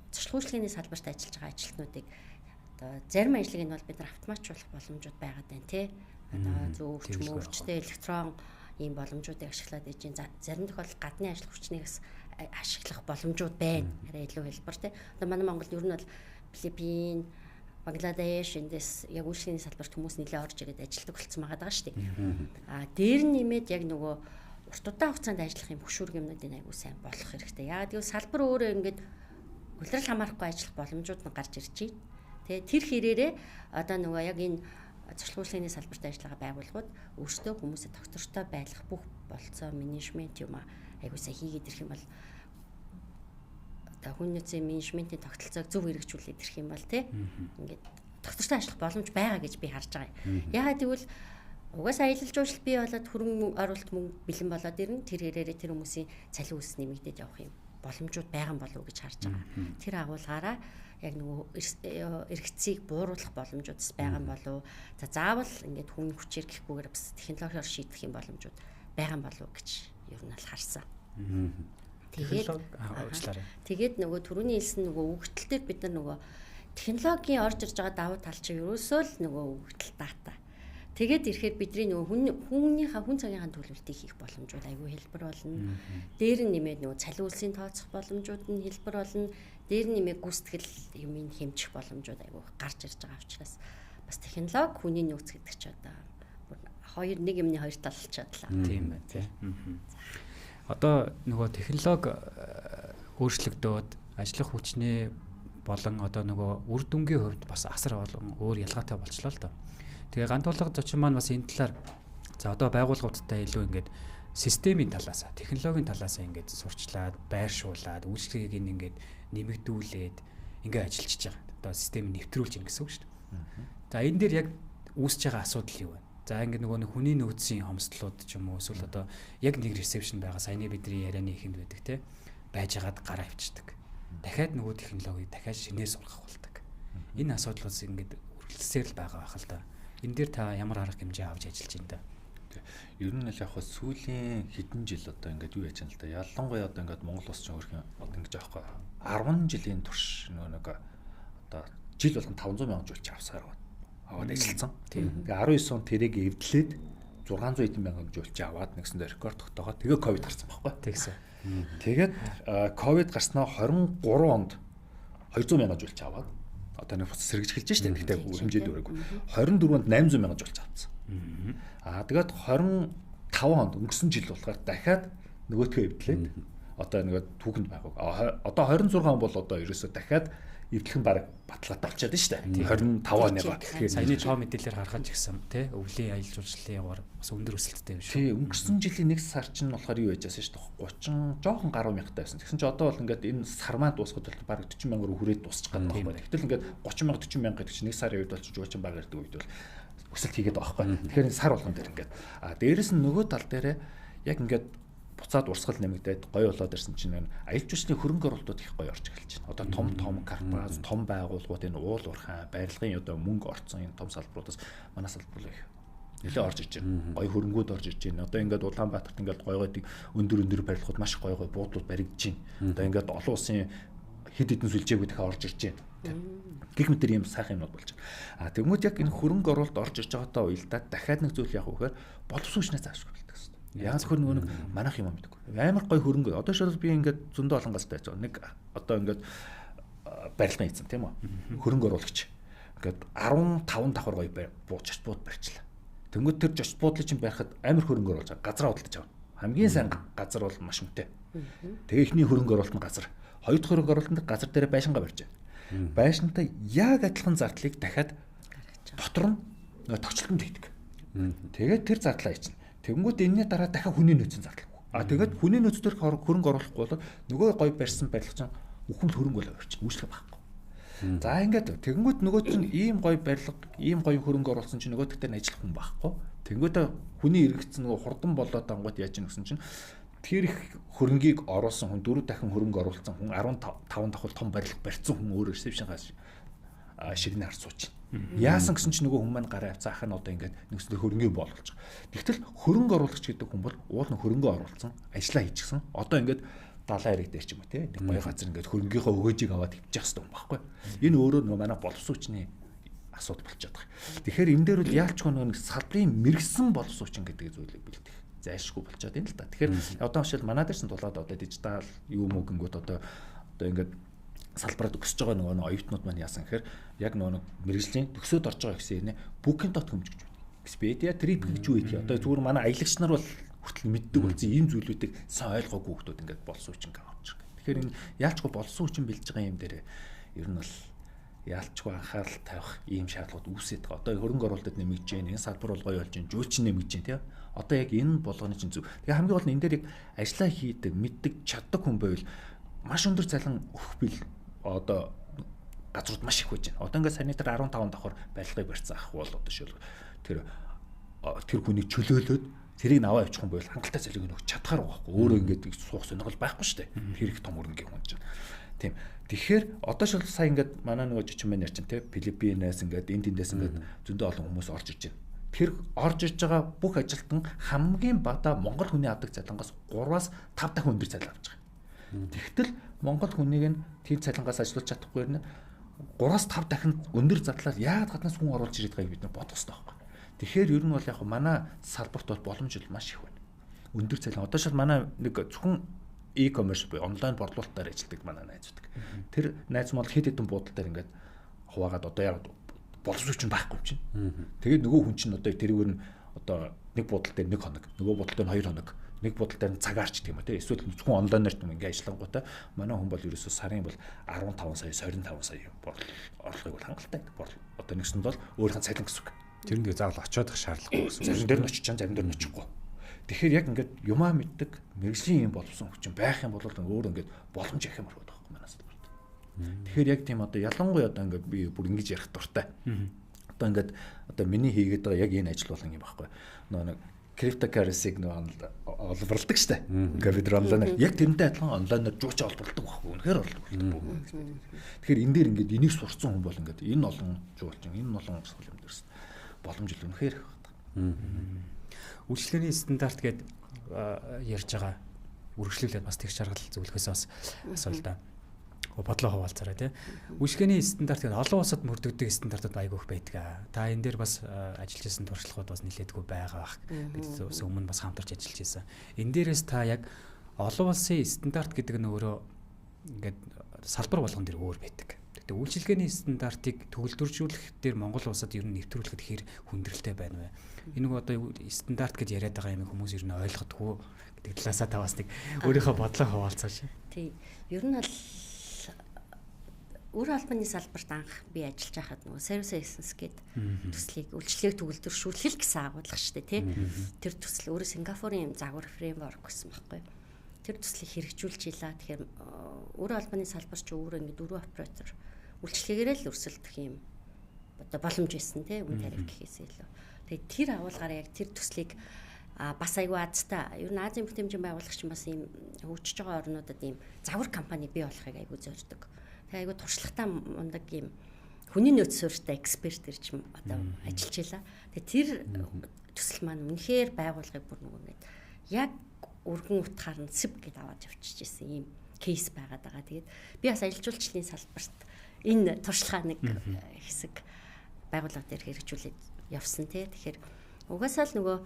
зочлох үйлчилгээний салбарт ажиллаж байгаа ажилтнуудыг одоо зарим ажлыг нь бол бид нар автоматжуулах боломжууд байгаад байна те. Одоо зөв өвчмөөрчтэй электрон ийм боломжуудыг ашиглаад ээж чинь зарим тохиолдолд гадны ажил хүчнийг бас ашиглах боломжууд байна. Арай илүү хэлбэр те. Одоо манай Монголд ер нь бол Филиппин, Бангладеш эндээс яг үйлчилгээний салбарт хүмүүс нэлээд орж ирээд ажилладаг болсон байгаа даа шүү дээ. А дээр нь нэмээд яг нөгөө урт удаан хугацаанд ажиллах юм хөшүүрэг юмнуудыг айгүй сайн болох хэрэгтэй. Яагаад гэвэл салбар өөрөө ингээд улирал хамаарахгүй ажиллах боломжууд нь гарч ирж байна. Тэгээ тэр хэрээрээ одоо нөгөө яг энэ зуршлаг үйлчилгээний салбарт ажиллагаа байгууллагууд өөрсдөө хүмүүсээ тогтвортой байлгах бүх болцоо менежмент юм айгүй сайн хийгээд ирэх юм бол одоо хүн нөөцийн менежментийн тогтолцоог зөв хэрэгжүүлээд ирэх юм бол тий ингээд тогтвортой ажиллах боломж байгаа гэж би харж байгаа юм. Яагаад гэвэл угаасаа аялал жуулчлал бий болоод хөрөнгө оруулалт мөнгө бэлэн болоод ирнэ. Тэр хэрээрээ тэр хүмүүсийн цалин үс нэмэгдээд явах юм боломжууд байгаа болов уу гэж харж байгаа. Тэр агуулгаараа яг нөгөө эргэцийг бууруулах боломжууд бас байгаа юм болов. За заавал ингээд хүн хүчээр гэхгүйгээр бас технологиор шийдэх юм боломжууд байгаа юм болов уу гэж ер нь л харсан. Тэгээд уучлаарай. Тэгээд нөгөө түрүүний хэлсэн нөгөө өгөгдөл дээр бид нар нөгөө технологийн орж ирж байгаа давуу тал чинь ерөөсөө л нөгөө өгөгдөл дата. Тэгээд ирэхээр бидний нөгөө хүнийхээ хүн цагийнхаа төлөвлөлтийг хийх боломжууд айгүй хэлбэр болно. Дээр нь нэмээд нөгөө цалин үлсийн тооцох боломжууд нь хэлбэр болно. Дээр нь нэмээд гүйцэтгэл юмыг хэмжих боломжууд айгүй гарч ирж байгаа учраас бас технологи хүний нөөц гэдэг чи одоо хоёр нэг юмны хоёр тал болчиходлаа. Тийм байна тий. Одоо нөгөө технологи өөрчлөгдөөд ажиллах хүчний болон одоо нөгөө үр дүнгийн хувьд бас асар олон өөр ялгаатай болчлоо л доо. Тэгээ Гантуулга зочин маань бас энэ талаар за одоо байгууллагуудтай илүү ингээд системийн талаас, технологийн талаас ингээд сурчлаад, байршуулад, үйлчлэгийг ингээд нэмэгдүүлээд ингээд ажиллаж байгаа. Одоо системийг нэвтрүүлж ийн гэсэн үг шүү дээ. За энэ дээр яг үүсэж байгаа асуудал юу вэ? За ингээд нөгөө нэг хүний нөөцийн хомсдлууд ч юм уу эсвэл одоо яг нэг ресепшн байгаа саяны бидний ярианы ихэнд байдаг те байжгаад гараа авчдаг. Дахиад нөгөө технологиг дахиад шинээр сургах болдог. Энэ асуудлууд ингээд үргэлжлсээр л байгаа байх л да. Энэ дээр та ямар арга хэмжээ авч ажиллаж байна да? Ер нь л яг хөө сүүлийн хэдэн жил одоо ингээд юу яаж байна л да. Ялангуяа одоо ингээд Монгол улс чинь өөрхөн одоо ингэж аахгүй 10 жилийн турш нөгөө нэг одоо жил болгон 500 мянган жуулч авсаар аваад ажилласан. Тэгээ 19 он тэрийг эвдлээд 600 хэдэн мянган жуулч аваад нэгсэндээ рекорд тогтоогоо тэгээ ковид гарсан байхгүй. Тэгсэн. Тэгээд ковид гарснаа 23 онд 200 мянган жуулч аваад одоо нэг буц сэргэж эхэлж штэ. Гэхдээ хэмжээд өрөөгүй. 24 онд 800 мянган жуулч авсан. Аа тэгээд 25 онд өнгөрсөн жил болохоор дахиад нөгөөтгөө эвдлээд одоо нөгөө түүхэнд байгаагүй. Одоо 26 он бол одоо ерөөсөө дахиад эвдлэх нь баг баталгаатай болчиход штэ. 25 оныгоо. Тэгэхээр саяны тоо мэдээлэлээр харахад ч гэсэн тий өвлийн аялал жуулчлалын яваар бас өндөр өсөлттэй юм шүү. Тий өнгөрсөн жилийн нэг сар чинь болохоор юу яжсэн штэ 30 жоохон гаруй мянгатай байсан. Тэгсэн чинь одоо бол ингээд энэ сар маань дуусахад бол баг 40 мянга руу хүрээд дуусчих гээд байгаа байхгүй. Гэтэл ингээд 30 мянга 40 мянга гэдэг чинь нэг сарын үед бол жуулчин баг ирдэг үед бол өсөлт хийгээд байгаа байхгүй. Тэгэхээр энэ сар болгон дээр ингээд а дээрэс нь нөгөө тал дээрээ яг ингээд буцаад урсгал нэмэгдээд гоё болоод ирсэн чинь аялал жуулчлалын хөрөнгө оруулалтууд их гоё орж эхэлж байна. Одоо том том корпорац, том байгууллагууд энэ уул уурхай, барилгын одоо мөнгө орцсон энэ том салбаруудаас манай салбар их нэлээ орж ирж байна. Гоё хөрөнгүүд орж ирж байна. Одоо ингээд Улаанбаатарт ингээд гоё гоё өндөр өндөр барилгууд маш гоё гоё буудлууд баригдаж байна. Одоо ингээд олон улсын хэд хэдэн сүлжээгүүд их орж ирж байна. Гэх мэтэр ийм сайхан юмнууд болж байна. А тэгмүүд яг энэ хөрөнгө оруулалт орж ирж байгаатай уялдаад дахиад нэг зүйл яг үхээр боловсон хүчнээ заашгүй болдог гэсэн. Яг зөвхөн нөгөө нэг манайх юм мэдгүй. Амар гоё хөрөнгө. Одоо шууд би ингээд зөндөө олон газарт байж байгаа. Нэг одоо ингээд барилгын эзэн тийм үү? Хөрөнгө оруулагч. Ингээд 15 давхар гоё бууж бууд барьчлаа. Тэнгүүд тэр жочд буудлыг чинь барихад амар хөрөнгө оруулж байгаа. Газраа худалдаж авна. Хамгийн сайн газар бол маш үнэтэй. Тэгээ эхний хөрөнгө оруулалт нь газар. Хоёр дахь хөрөнгө оруулалт нь газар дээрээ байшингаа барьж байна. Байшинтай яг адилхан зардлыг дахиад дотор нь тогтчлолтод хийдэг. Тэгээд тэр зардлаа хийчихнэ. Тэнгүүд энэний дараа дахиад хүний нөөцийн зардал. А тэгээд хүний нөөц дээр хөрөнгө оруулахгүй бол нөгөө гой барьсан барилга чинь үхэмл хөрөнгө болоо барьчих. Үйлчлэг байхгүй. За ингээд тэнгүүд нөгөө чинь ийм гой барилга, ийм гоё хөрөнгө оруулсан чинь нөгөө дээр нь ажиллах хүн байхгүй. Тэнгүүдээ хүний эргэцэн нөгөө хурдан болоод ангууд яаж ийн гэсэн чинь тэр их хөрөнгийг оруулсан хүн 4 дахин хөрөнгө оруулсан хүн 15 давхар том барилга барьсан хүн өөрөө ресепшн ширний хар сууч. Яасан гэсэн чинь нөгөө хүн маань гараа авцаа ах нь одоо ингээд нэгсдээ хөрөнгө боолголж байгаа. Тэгтэл хөрөнгө оруулагч гэдэг хүн бол уул нь хөрөнгө оруулсан, ажиллаа хийчихсэн. Одоо ингээд далайн хэрэг дээр ч юм уу те нэг гоё газар ингээд хөрөнгийнхөө өгөөжийг аваад хөвчих хэвээр юм байхгүй. Энэ өөрөө нөгөө манай боловсон хүчний асуудал болчиход байгаа. Тэгэхээр энэ дээр бол яалч нөгөө нэг салбарын мэрэгсэн боловсон хүчин гэдэг зүйлийг бэлтгэх зайлшгүй болчиход байна л да. Тэгэхээр одоо жишээл манай дээрсэн тулаад одоо дижитал юу мүү гингүүд одоо ингээд салбарт өсөж байгаа нөгөө оюутнууд маань яасан гэхээр яг нөгөө мэрэгжлийн төгсөөд орж байгаа гэсэн юм Booking.com гэж байна. Expedia, Trip гэж юу гэдэг. Одоо зүгээр манай аялагч нар бол хүртэл мэддэг болсон ийм зүйлүүдийг сайн ойлгоогүй хүмүүс ингээд болсон хүчин ингээд орж ирэх. Тэгэхээр энэ яалчгүй болсон хүчин бэлдэж байгаа юм дээр ер нь бол яалчгүй анхаарал тавих ийм шаардлагууд үүсээд байгаа. Одоо хөрөнгө оруулалтад нэмэгдэж байна, энэ салбар бол гоё болж байна, жуулчин нэмэгдэж байна тий. Одоо яг энэ болгоны чинь зөв. Тэгээ хамгийн гол нь энэ дээр яг ажиллаа хийдэг, мэддэг, чаддаг хүн байвал маш өндөр цалин өгөх бил одоо газрууд маш их байж байна. Одоо ингээд санитар 15 давхар барилгыг барьсан ах бол одоо шил тэр тэр хүнийг чөлөөлөөд тэрийг аваа явчих юм бол хангалттай цалин өгөх чадхаар байгаа байхгүй. Өөрөө ингээд суух сонирхол байхгүй шүү дээ. Тэр их том өрнгийн хүн чинь. Тийм. Тэгэхээр одоо шил сая ингээд манай нөгөө жичин маань ярьчин те Филиппинээс ингээд энд тэндээс ингээд зөндөө олон хүмүүс орж ирж байна. Тэр орж ирж байгаа бүх ажилтан хамгийн багадаа Монгол хүний авдаг цалингаас 3-аас 5 дахин өндөр цалин авч байгаа. Тэгтэл Монгол хүнийг нь тэр цалингаас ажилуулж чадахгүй нь 3-аас 5 дахин өндөр задлаар яагаад гаднаас хүн оруулж ирээд байгааг бид нар бодох хэрэгтэй байхгүй. Тэгэхээр ер нь бол яг манай салбарт бол боломж маш их байна. Өндөр цалин. Одоо шил манай нэг зөвхөн e-commerce буюу онлайн борлуулалтаар ажилладаг манай найзууд. Тэр найз маань хэд хэдэн буудал дээр ингээд хуваагаад одоо яг боловсруучч байхгүй юм чинь. Тэгээд нөгөө хүн чинь одоо тэрүүгээр нь одоо нэг буудал дээр 1 хоног, нөгөө буудал дээр 2 хоног, нэг буудал дээр нь цагаарч гэх юм уу те. Эсвэл зөвхөн онлайнаар юм ингээд ажиллангуудаа манай хүн бол ерөөсөө сарын бол 15 сая, 25 сая орлогыг бол хангалттай. Одоо нэгсэнд бол өөрийнх нь цалин гэсэн үг. Тэр нь заавал очиод их шаардлагагүй гэсэн. Зарим дээр нь очиж, зарим дээр нь очихгүй. Тэгэхээр яг ингээд юмаа мэддэг мэрэгжлийн юм боловсон хүчин байх юм бол өөр ингээд боломж их юм байна байхгүй манай салбарт. Тэгэхээр яг тийм одоо ялангуяа одоо ингээд би бүр ингэж ярих дуртай. Одоо ингээд одоо миний хийгээд байгаа яг энэ ажил болон юм байхгүй. Нөгөө нэг криптокарренсиг нөгөө олборлдог штэ. Ингээд бид нар онлайнаар яг тэрнтэй адилхан онлайнаар жууч олборлдог байхгүй. Үнэхээр олборлдог. Тэгэхээр энэ дээр ингээд энийг сурцсан хүн бол ингээд энэ олон жуулчин, энэ олон урсгал юм дээрс боломж л үнэхээр их байна. Үйлчлэгээний стандарт гээд ярьж байгаа үргэлжлүүлээд бас тэгш жаргал зөвлөхөөс бас асуулаа да. Бодлоо хуваалцаарай тий. Үйлчлэгээний стандарт гээд олон улсад мөрдөгдөг стандартууд айгүй их байдаг. Та энэ дээр бас ажиллаж исэн туршлагууд бас нэлээдгүй байгаа бах. Бид бас өмнө бас хамтарч ажиллаж исэн. Энэ дээрээс та яг олон улсын стандарт гэдэг нь өөрөө ингээд салбар болгон дээр өөр байдаг. Гэхдээ үйлчилгээний стандартыг төгөлдржүүлэх дээр Монгол улсад ер нь нэвтрүүлэхэд хэр хүндрэлтэй байна вэ? Энэ нэг одоо стандарт гэж яриад байгаа юм хүмүүс ер нь ойлгодгоо гэдэг талаасаа та бас нэг өөрийнхөө бодлоо хуваалцаач. Тий. Ер нь бол үр албаны салбарт анх би ажиллаж байхад нөгөө Service Excellence гэдэг төслийг үйлчлэгийг төгөлдршүүлэх гэсэн агуулга шүү дээ, тий. Тэр төсөл өөрөө Сингапурын загвар фреймворк гэсэн байхгүй юу? Тэр төслийг хэрэгжүүлж илаа. Тэгэхээр үр албаны салбар чи өөрөө ингэ дөрвөн оператор үйлчлэгээрээ л өрсөлдөх юм одоо боломж байсан тий, үн тариф гэхээс илүү. Тэгээд тэр агуулгаараа яг тэр төслийг бас айгүй азтай. Ер нь Азийн бүтээмжийн байгууллага чинь бас ийм хөгжиж байгаа орнуудад ийм загвар компани бий болохыг айгүй зорддог. Тэгээ айгүй туршлагатай мундаг ийм хүний нөөц суурьтай эксперт ирж одоо ажиллаж байлаа. Тэгээ тэр төсөл маань үнэхээр байгууллагыг бүр нөгөө ингээд яг өргөн утгаар нь сэв гэд аваад явчихж исэн ийм кейс байгаад байгаа. Тэгээд би бас аялал жуулчлалын салбарт энэ туршлагаа нэг хэсэг байгууллага дээр хэрэгжүүлээд явсан тий. Тэгэхээр угаасаа л нөгөө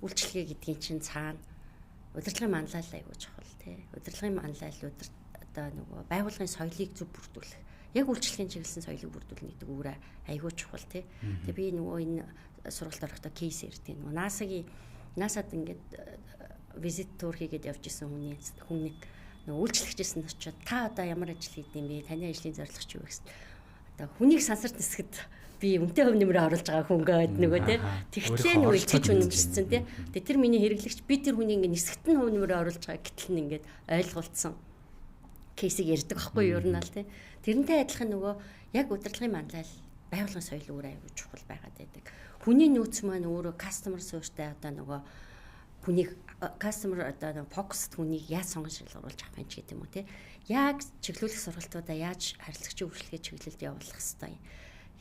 үйлчилгээ гэдгийн чинь цаана удирдлагын манлайлал айгүй чухал тий. Удирдлагын манлайлал одоо нөгөө байгууллагын соёлыг зөв бүрдүүлэх. Яг үйлчилгээний чиглэсэн соёлыг бүрдүүлнэ гэдэг үүрэ айгүй чухал тий. Тэгээ би нөгөө энэ сургалт орохдоо кейс ярьдаг. Нөгөө NASA-гийн NASA-д ингээд визит тур хийгээд явж исэн хүний нэг нөгөө үйлчлэгчсэн очиод та одоо ямар ажил хийд юм бэ? Таны ажлын зорилго чи юу гэсэн. Одоо хүнийг сансарт нисгэд би үнэтэй хувь нэмрээ оруулж байгаа хүн гээд нөгөө тий. Тэгтлээ нөгөө итгэж үнэмшсэн тий. Тэгээ тэр миний хэрэглэгч би тэр хүний ингэ нисгэт нь хувь нэмрээ оруулж байгаа гэтэл нь ингээд ойлголцсон кейсийг ярьдаг байхгүй юу ер нь аль тий. Тэрнтэй адилхан нөгөө яг удирдлагын манлайл байгууллагын соёл өөр аюул чухал байгаад байдаг. Хүний нөөц маань өөрөө customer суурьтай одоо нөгөө хүнийг customer одоо фокуст хүнийг яаж сонгон шалгаруулж авах юм ч гэдэг юм уу тий. Яг чиглүүлэх сургалтуудаа яаж харилцагчийн үйлчлэгээ чиглэлд явуулах хэвээр юм.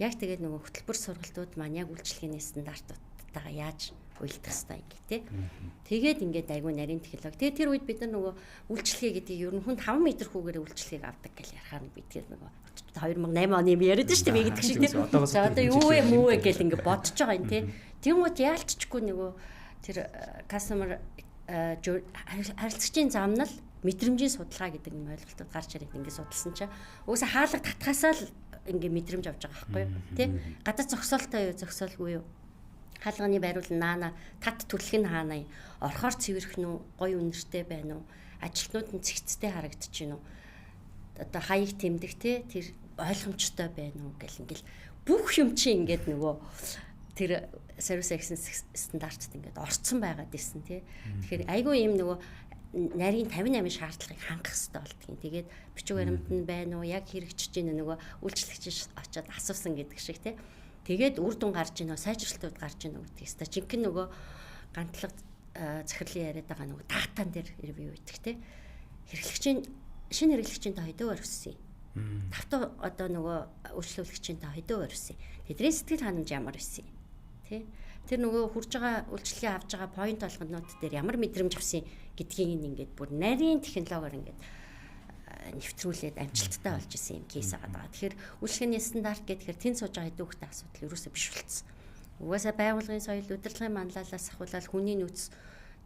Яг тэгээд нөгөө хөтөлбөр сургалтууд маань яг үйлчлэгээний стандартуудтайгаа яаж уялдах хэвээр юм гэх тий. Тэгээд ингээд айгүй нарийн технологи. Тэгээд тэр үед бид нар нөгөө үйлчлэгээ гэдгийг ер нь хүн 5 м хүүгээр үйлчлэгийг авдаг гэж ярихаар бид тэгээд нөгөө 2008 оны юм яриад шүү дээ би гэдэг шиг тий. За одоо юу вэ мүү вэ гэл ингээд бодож байгаа юм тий. Тэнгууд яалтчгүй нөгөө тэр customer харилцагчийн замнал мэдрэмжийн судалгаа гэдэг юм ойлголтууд гарч ирээд ингээд судалсан чинь угсаа хаалга татхасаа л ингээд мэдрэмж авч байгаа байхгүй юу тий. Гадаа зогсоолтой юу зогсоолгүй юу. Хаалганы байруул наана тат түлх нь хаана юм? Орхоор цэвэрхэн үү? Гоё үнэртэй байна уу? Ажилтнууд нь цэгцтэй харагдаж байна уу? Одоо хаяг тэмдэг те тэр ойлгомжтой байна уу гэл ингээл бүх юм чи ингээд нөгөө тэр service excellence стандартад ингээд орцсон байгаад исэн тий. Тэгэхээр айгүй юм нөгөө нарийн 58 шаардлагыг хангах хэрэгтэй болдгийн. Тэгээд бичиг баримт нь байна уу? Яг хэрэгжиж гин нөгөө үйлчлэгч очиод асуусан гэдэг шиг тий. Тэгээд үр дүн гарч ийн үү, сайжралтууд гарч ийн үү гэдэг хэвээр. Жинхэнэ нөгөө гантлага захирлын яриад байгаа нөгөө датан дээр ревю өгдөг тий. Хэрэглэгчийн шинэ хэрэглэгчийн тоо хэдэн өрсөн юм. Тавтаа одоо нөгөө үйлчлүүлэгчийн тоо хэдэн өрсөн. Тэдний сэтгэл ханамж ямар байсан юм. Тий. Тэр нөгөө хурж байгаа үйлчлэгээ авч байгаа point болгонууд дээр ямар мэдрэмж авсан гэдгийг ингээд бүр нарийн технологиор ингээд нэвтрүүлээд амжилттай болж исэн юм кейс байгаа. Тэгэхээр үйлчлэгээний стандарт гэхээр тэнд сууж байгаа хэдэн хүүхдээ асуудал ерөөсөө биш болцсон. Угаасаа байгууллагын соёл, удирдлагын манлайлалаас ахуулаад хүний нөөц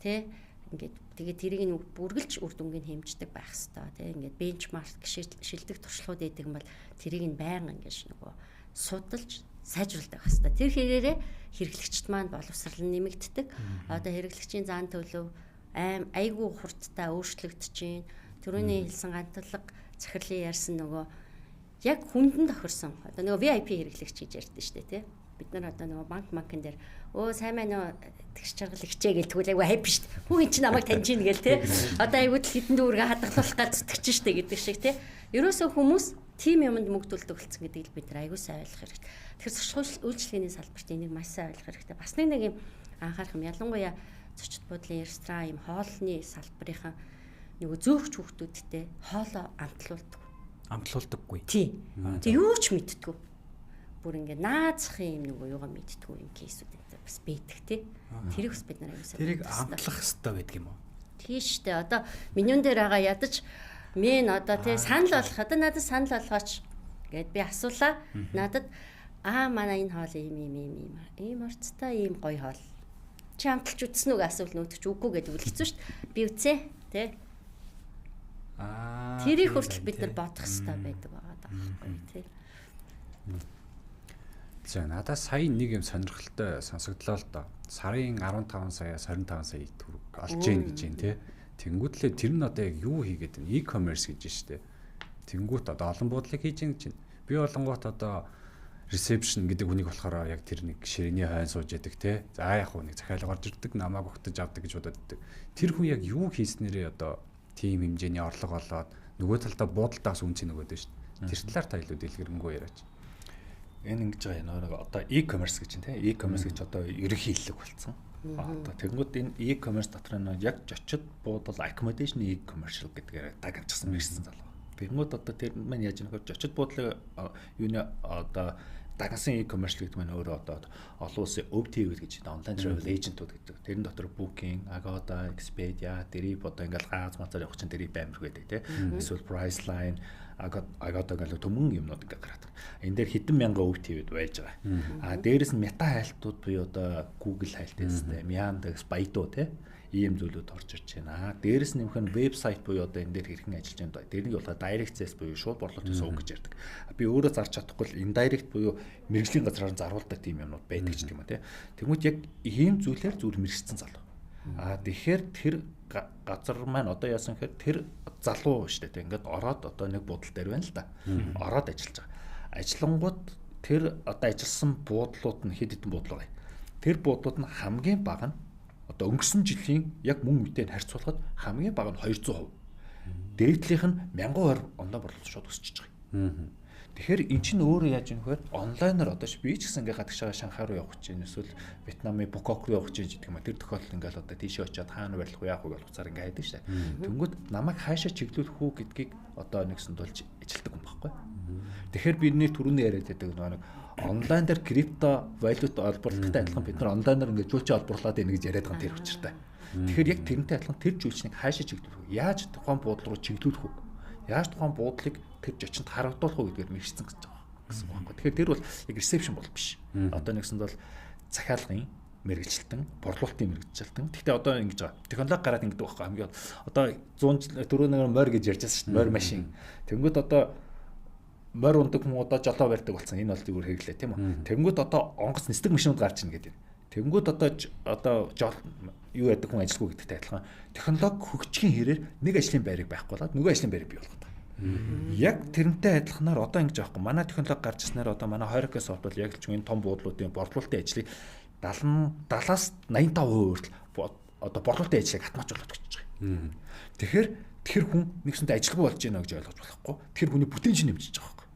тий ингээд тэгээд тэрийг нь бүргэлж үр дүнгийг хэмждэг байх хэвээр тий ингээд бенчмарк шилдэг туршлагууд өгдөг юм бол тэрийг нь байнга ингээд нөгөө судалж сайжруулдаг байх хэвээр. Тэр хэрээрээ хэрэглэгчд маань боловсрал нь нэмэгддэг. Одоо хэрэглэгчийн зан төлөв аим айгүй хурдтай өөрчлөгдөж чинь. Төрөний хэлсэн гантлаг захирлын ярьсан нөгөө яг хүндэн тохирсон. Одоо нөгөө VIP хэрэглэгч гэж ярьдэн шүү дээ тий. Бид нар одоо нөгөө банк банкн дээр өө сайн байна уу тэгш чаргал ихчээ гэл тэгвэл айгүй хайп шүү дээ. Хүн чинь намайг таньж ийн гэл тий. Одоо айгүй л хитэн дүүргээ хадгалах гал зүтгэж шүү дээ гэдэг шиг тий. Ерөөсөө хүмүүс тим юмд мөнгө төлдөг болсон гэдгийг бид нар айгүй сайн ойлгох хэрэгтэй. Тэгэхээр зочид үйлчилгээний салбарт энийг маш сайн ойлгох хэрэгтэй. Бас нэг юм анхаарах юм ялангуяа зочид буудлын ресторан юм хоолны салбарынхан нөгөө зөөгч хүүхдүүдтэй хоолоо амтлуулдаг. Амтлуулдаггүй. Тий. Тэг юу ч мэддэггүй. Бүр ингээ наазахын юм нөгөө юугаа мэддэггүй юм кейсүүд энэ бас байдаг тий. Тэрийг бас бид нар аюул сайн. Тэрийг амтлах хэрэгтэй байдаг юм уу? Тий штэ. Одоо менюн дээр байгаа ядаж мен одоо тий санал болгох. Одоо надад санал болгооч гэд би асуулаа. Надад аа манай энэ хоол ийм ийм ийм ийм ийм орцтой ийм гоё хоол. Чи амталж үзсэн үү гэж асуул нөөдөг чи үгүй гэдэг үл хэцүү шүү дээ. Би үзье тий. Аа. Тэрийг хүртэл бид нар бодох хэрэгтэй байдаг байгаа байхгүй тий. За надад сая нэг юм сонирхолтой сонсогдлоо л доо. Сарын 15 саяас 25 сая төгрөг олж гин гэж юм тий. Тэнгүүтлээ тэр нь одоо яг юу хийгээд байна? E-commerce гэж штэ. Тэнгүүт одоо олон буудлыг хийж гин гэж байна. Би болонгоот одоо reception гэдэг хүнийг болохоор яг тэр нэг ширээний хойно сууж яадаг те. За яг хуу нэг захиалга орж ирдэг, намайг өгтөж авдаг гэж бодоод байдаг. Тэр хүн яг юу хийснээрээ одоо тийм хэмжээний орлого олоод нөгөө талдаа буудалтаас үнцийг нөгөөд нь шүү дээ. Тэр талаар та илүү дэлгэрэнгүй яриач. Энэ ингэж байгаа нэг одоо e-commerce гэж чинь те. E-commerce гэж одоо ерөнхий хэллэг болсон. Одоо тэгэнгүүт энэ e-commerce дотор нь яг зочид буудал accommodation e-commercial гэдгээр даг авчихсан мэрсэн залуу. Тэгэнгүүт одоо тэр маань яаж нөхөр зочид буудлын юуны одоо дагнсан e-commerce гэдэг маань өөрөө одоо олон улсын OTA гэж онлайн travel agent-ууд гэдэг. Тэрэн дотор Booking, Agoda, Expedia, Trip одоо ингээл гааз мазар явах чинь Trip амар гэдэг тий. Эсвэл Priceline, Agoda гэх төмөн юмнууд ингээ гараад байгаа. Энэ дээр хэдэн мянган OTA-д байж байгаа. А дээрэс нь мета хайлтууд буюу одоо Google хайлт гэстэй, Yandex, Baidu тий ийм зүйлүүд орж ирж байна. Дээрэс нэмэх нь вебсайт буюу одоо энэ дээр хэрхэн ажиллаж байна. Тэрнийг болохоор direct sales буюу шууд борлуулалтын сувг гэж ярьдаг. Би өөрөө зарч чадахгүй л indirect буюу мэрэгжлийн газраар заруулдаг тийм юмнууд байдаг ч юм а тий. Тэгмүүд яг ийм зүйлээр зүгээр мэрэгжсэн залуу. Аа тэгэхээр тэр газар маань одоо яасан гэхээр тэр залуу шүү дээ. Ингээд ороод одоо нэг буудал дээр байна л да. Ороод ажиллаж байгаа. Ажиллангууд тэр одоо ажилласан буудлууд нь хэд хэдэн буудлаа бай. Тэр буудлууд нь хамгийн бага нь одоо өнгөрсөн жилийн яг мөн үедээ харьцуулахад хамгийн бага нь 200%. Дээдлийнх нь 1020 онлайн борлуулалт шууд өсөж байгаа. Тэгэхээр эн чинь өөрөө яаж юм хэр онлайнаар одоо би ч гэсэн ингээ гадагшаа Шанхай руу явах гэж байна. Эсвэл Вьетнамын Букок руу явах гэж гэдэг юм а. Тэр тохиолдолд ингээл одоо тийшээ очиад хаана барилах уу яах уу гэж хуцаар ингээ хайдаг шээ. Тэнгүүд намайг хаашаа чиглүүлэх үү гэдгийг одоо нэгсэн тулж ажилтдаг юм баггүй. Тэгэхээр бидний түрүүний яриад байдаг нэг онлайн дээр крипто валют олборлолттой адилхан бид нар онлайнаар ингээд жүлчээ олборлоод байна гэж яриад байгаа тэр учиртай. Тэгэхээр яг тэрнтэй адилхан тэр жүлчнийг хаашаа чиглүүлэх вэ? Яаж тухайн буудлын руу чиглүүлэх вэ? Яаж тухайн буудлыг тэр жочинд харагдуулах уу гэдгээр мэрэгцэн гэж байгаа гэсэн үг байхгүй. Тэгэхээр тэр бол яг ресепшн бол биш. Одоо нэгсэнд бол захиалгын мэрэгжилтэн, борлуулалтын мэрэгжилтэн. Гэхдээ одоо ингэж байгаа. Технологи гараад ингэдэг байхгүй хамгийн одоо 100 түрүү нэг морь гэж ярьж байсан шүү дээ. Морь машин. Тэнгүүд одоо морь ундаг хүмүүс одоо жолоо барьдаг болсон. Энэ бол зүгээр хэрэглээ тийм үү. Тэнгүүд одоо онгоц нисдэг машинууд гарч ийн гэдэг. Тэнгүүд одоо юу яадаг хүн ажилгүй гэдэгтэй адилхан технологи хөгжихийн хэрээр нэг ажлын байрыг байхгүй болоод нөгөө ажлын байрыг бий болгоод байгаа. Яг тэрнтэй адилханаар одоо ингэж аахгүй манай технологи гарч ирснээр одоо манай Horeca Soft бол яг л ч энэ том буудлуудын борлуулалтын ажлыг 70-аас 85% хүртэл одоо борлуулалтын ажлыг автоматжуулаад өгч байгаа. Тэгэхээр тэр хүн нэгсэнтэй ажилгүй болж байна гэж ойлгож болохгүй. Тэр хүний бүтээмж нэмжиж байгаа байхгүй.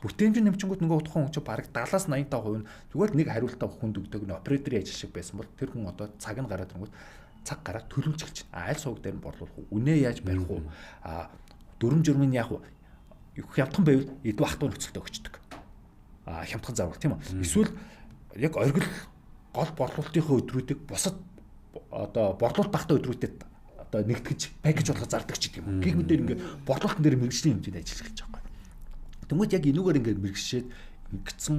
Бүтээмж нэмчингүүд нөгөө тухайн хүн чинь бараг 70-аас 85% нь зүгээр нэг хариултаа хүнд өгдөг нэг операторын ажил шиг байсан бол тэр хүн одоо цаг нь гараад ирэнгүүт цаг гараад төлөвлөж эхэлж байна. Аль сувг дээр нь борлуулах уу? Үнэ яаж барих уу? Дүрм журмын яах вэ? Хямдхан байвал эдүү ахтуу нөхцөлтөй өгчдөг. Хямдхан зарвал тийм үү? Эсвэл яг оргил гол борлуулалтынхаа өдрүүдийг бусад одоо борлуулалт багтаа өдрүүдэд одоо нэгтгэж пакэж болгож зардаг ч гэдэг юм. Гэх мэтээр ингээд борлуулалтын дээр мэрэгжлийн хэмжээнд ажиллаж эхэлж байгаа байхгүй. Тэнгүүд яг энүүгээр ингээд мэрэгшээд ингэсэн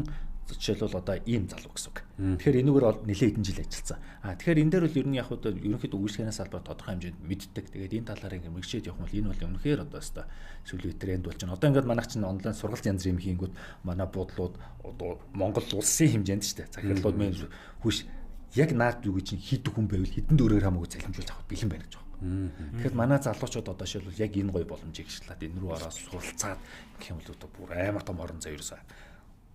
жишээлбэл одоо ийм залуу гэсэн үг. Тэгэхээр энүүгээр бол нэлээд хэдэн жил ажилласан. Тэгэхээр энэ дээр бол ер нь яг одоо ерөнхийдөө үйлчлэгээний салбар тодорхой хэмжээнд мэддэг. Тэгээд энэ талаар ингээд мэрэгшээд явах юм бол энэ бол үнэхээр одоо өстой сүүлийн тренд болж байна. Одоо ингээд манайх чинь онлайн сургалт янз бүрийн юм хийнгүүт манай буудлууд одоо Монгол улсын хэмжээнд шүү дээ. Захирлууд менежер хүш яг наад юу гэж хийдэг хүн байвал хэдэн дөрөөр хамаагүй цалинжуулж авах бэлэн байна гэж байна. Тэгэхээр манай залуучууд одоо шилбэл яг энэ гоё боломжийг ашиглаад энэ рүү ороод суралцаад гэх юм бол одоо бүр амар том орон зай ерөөсөө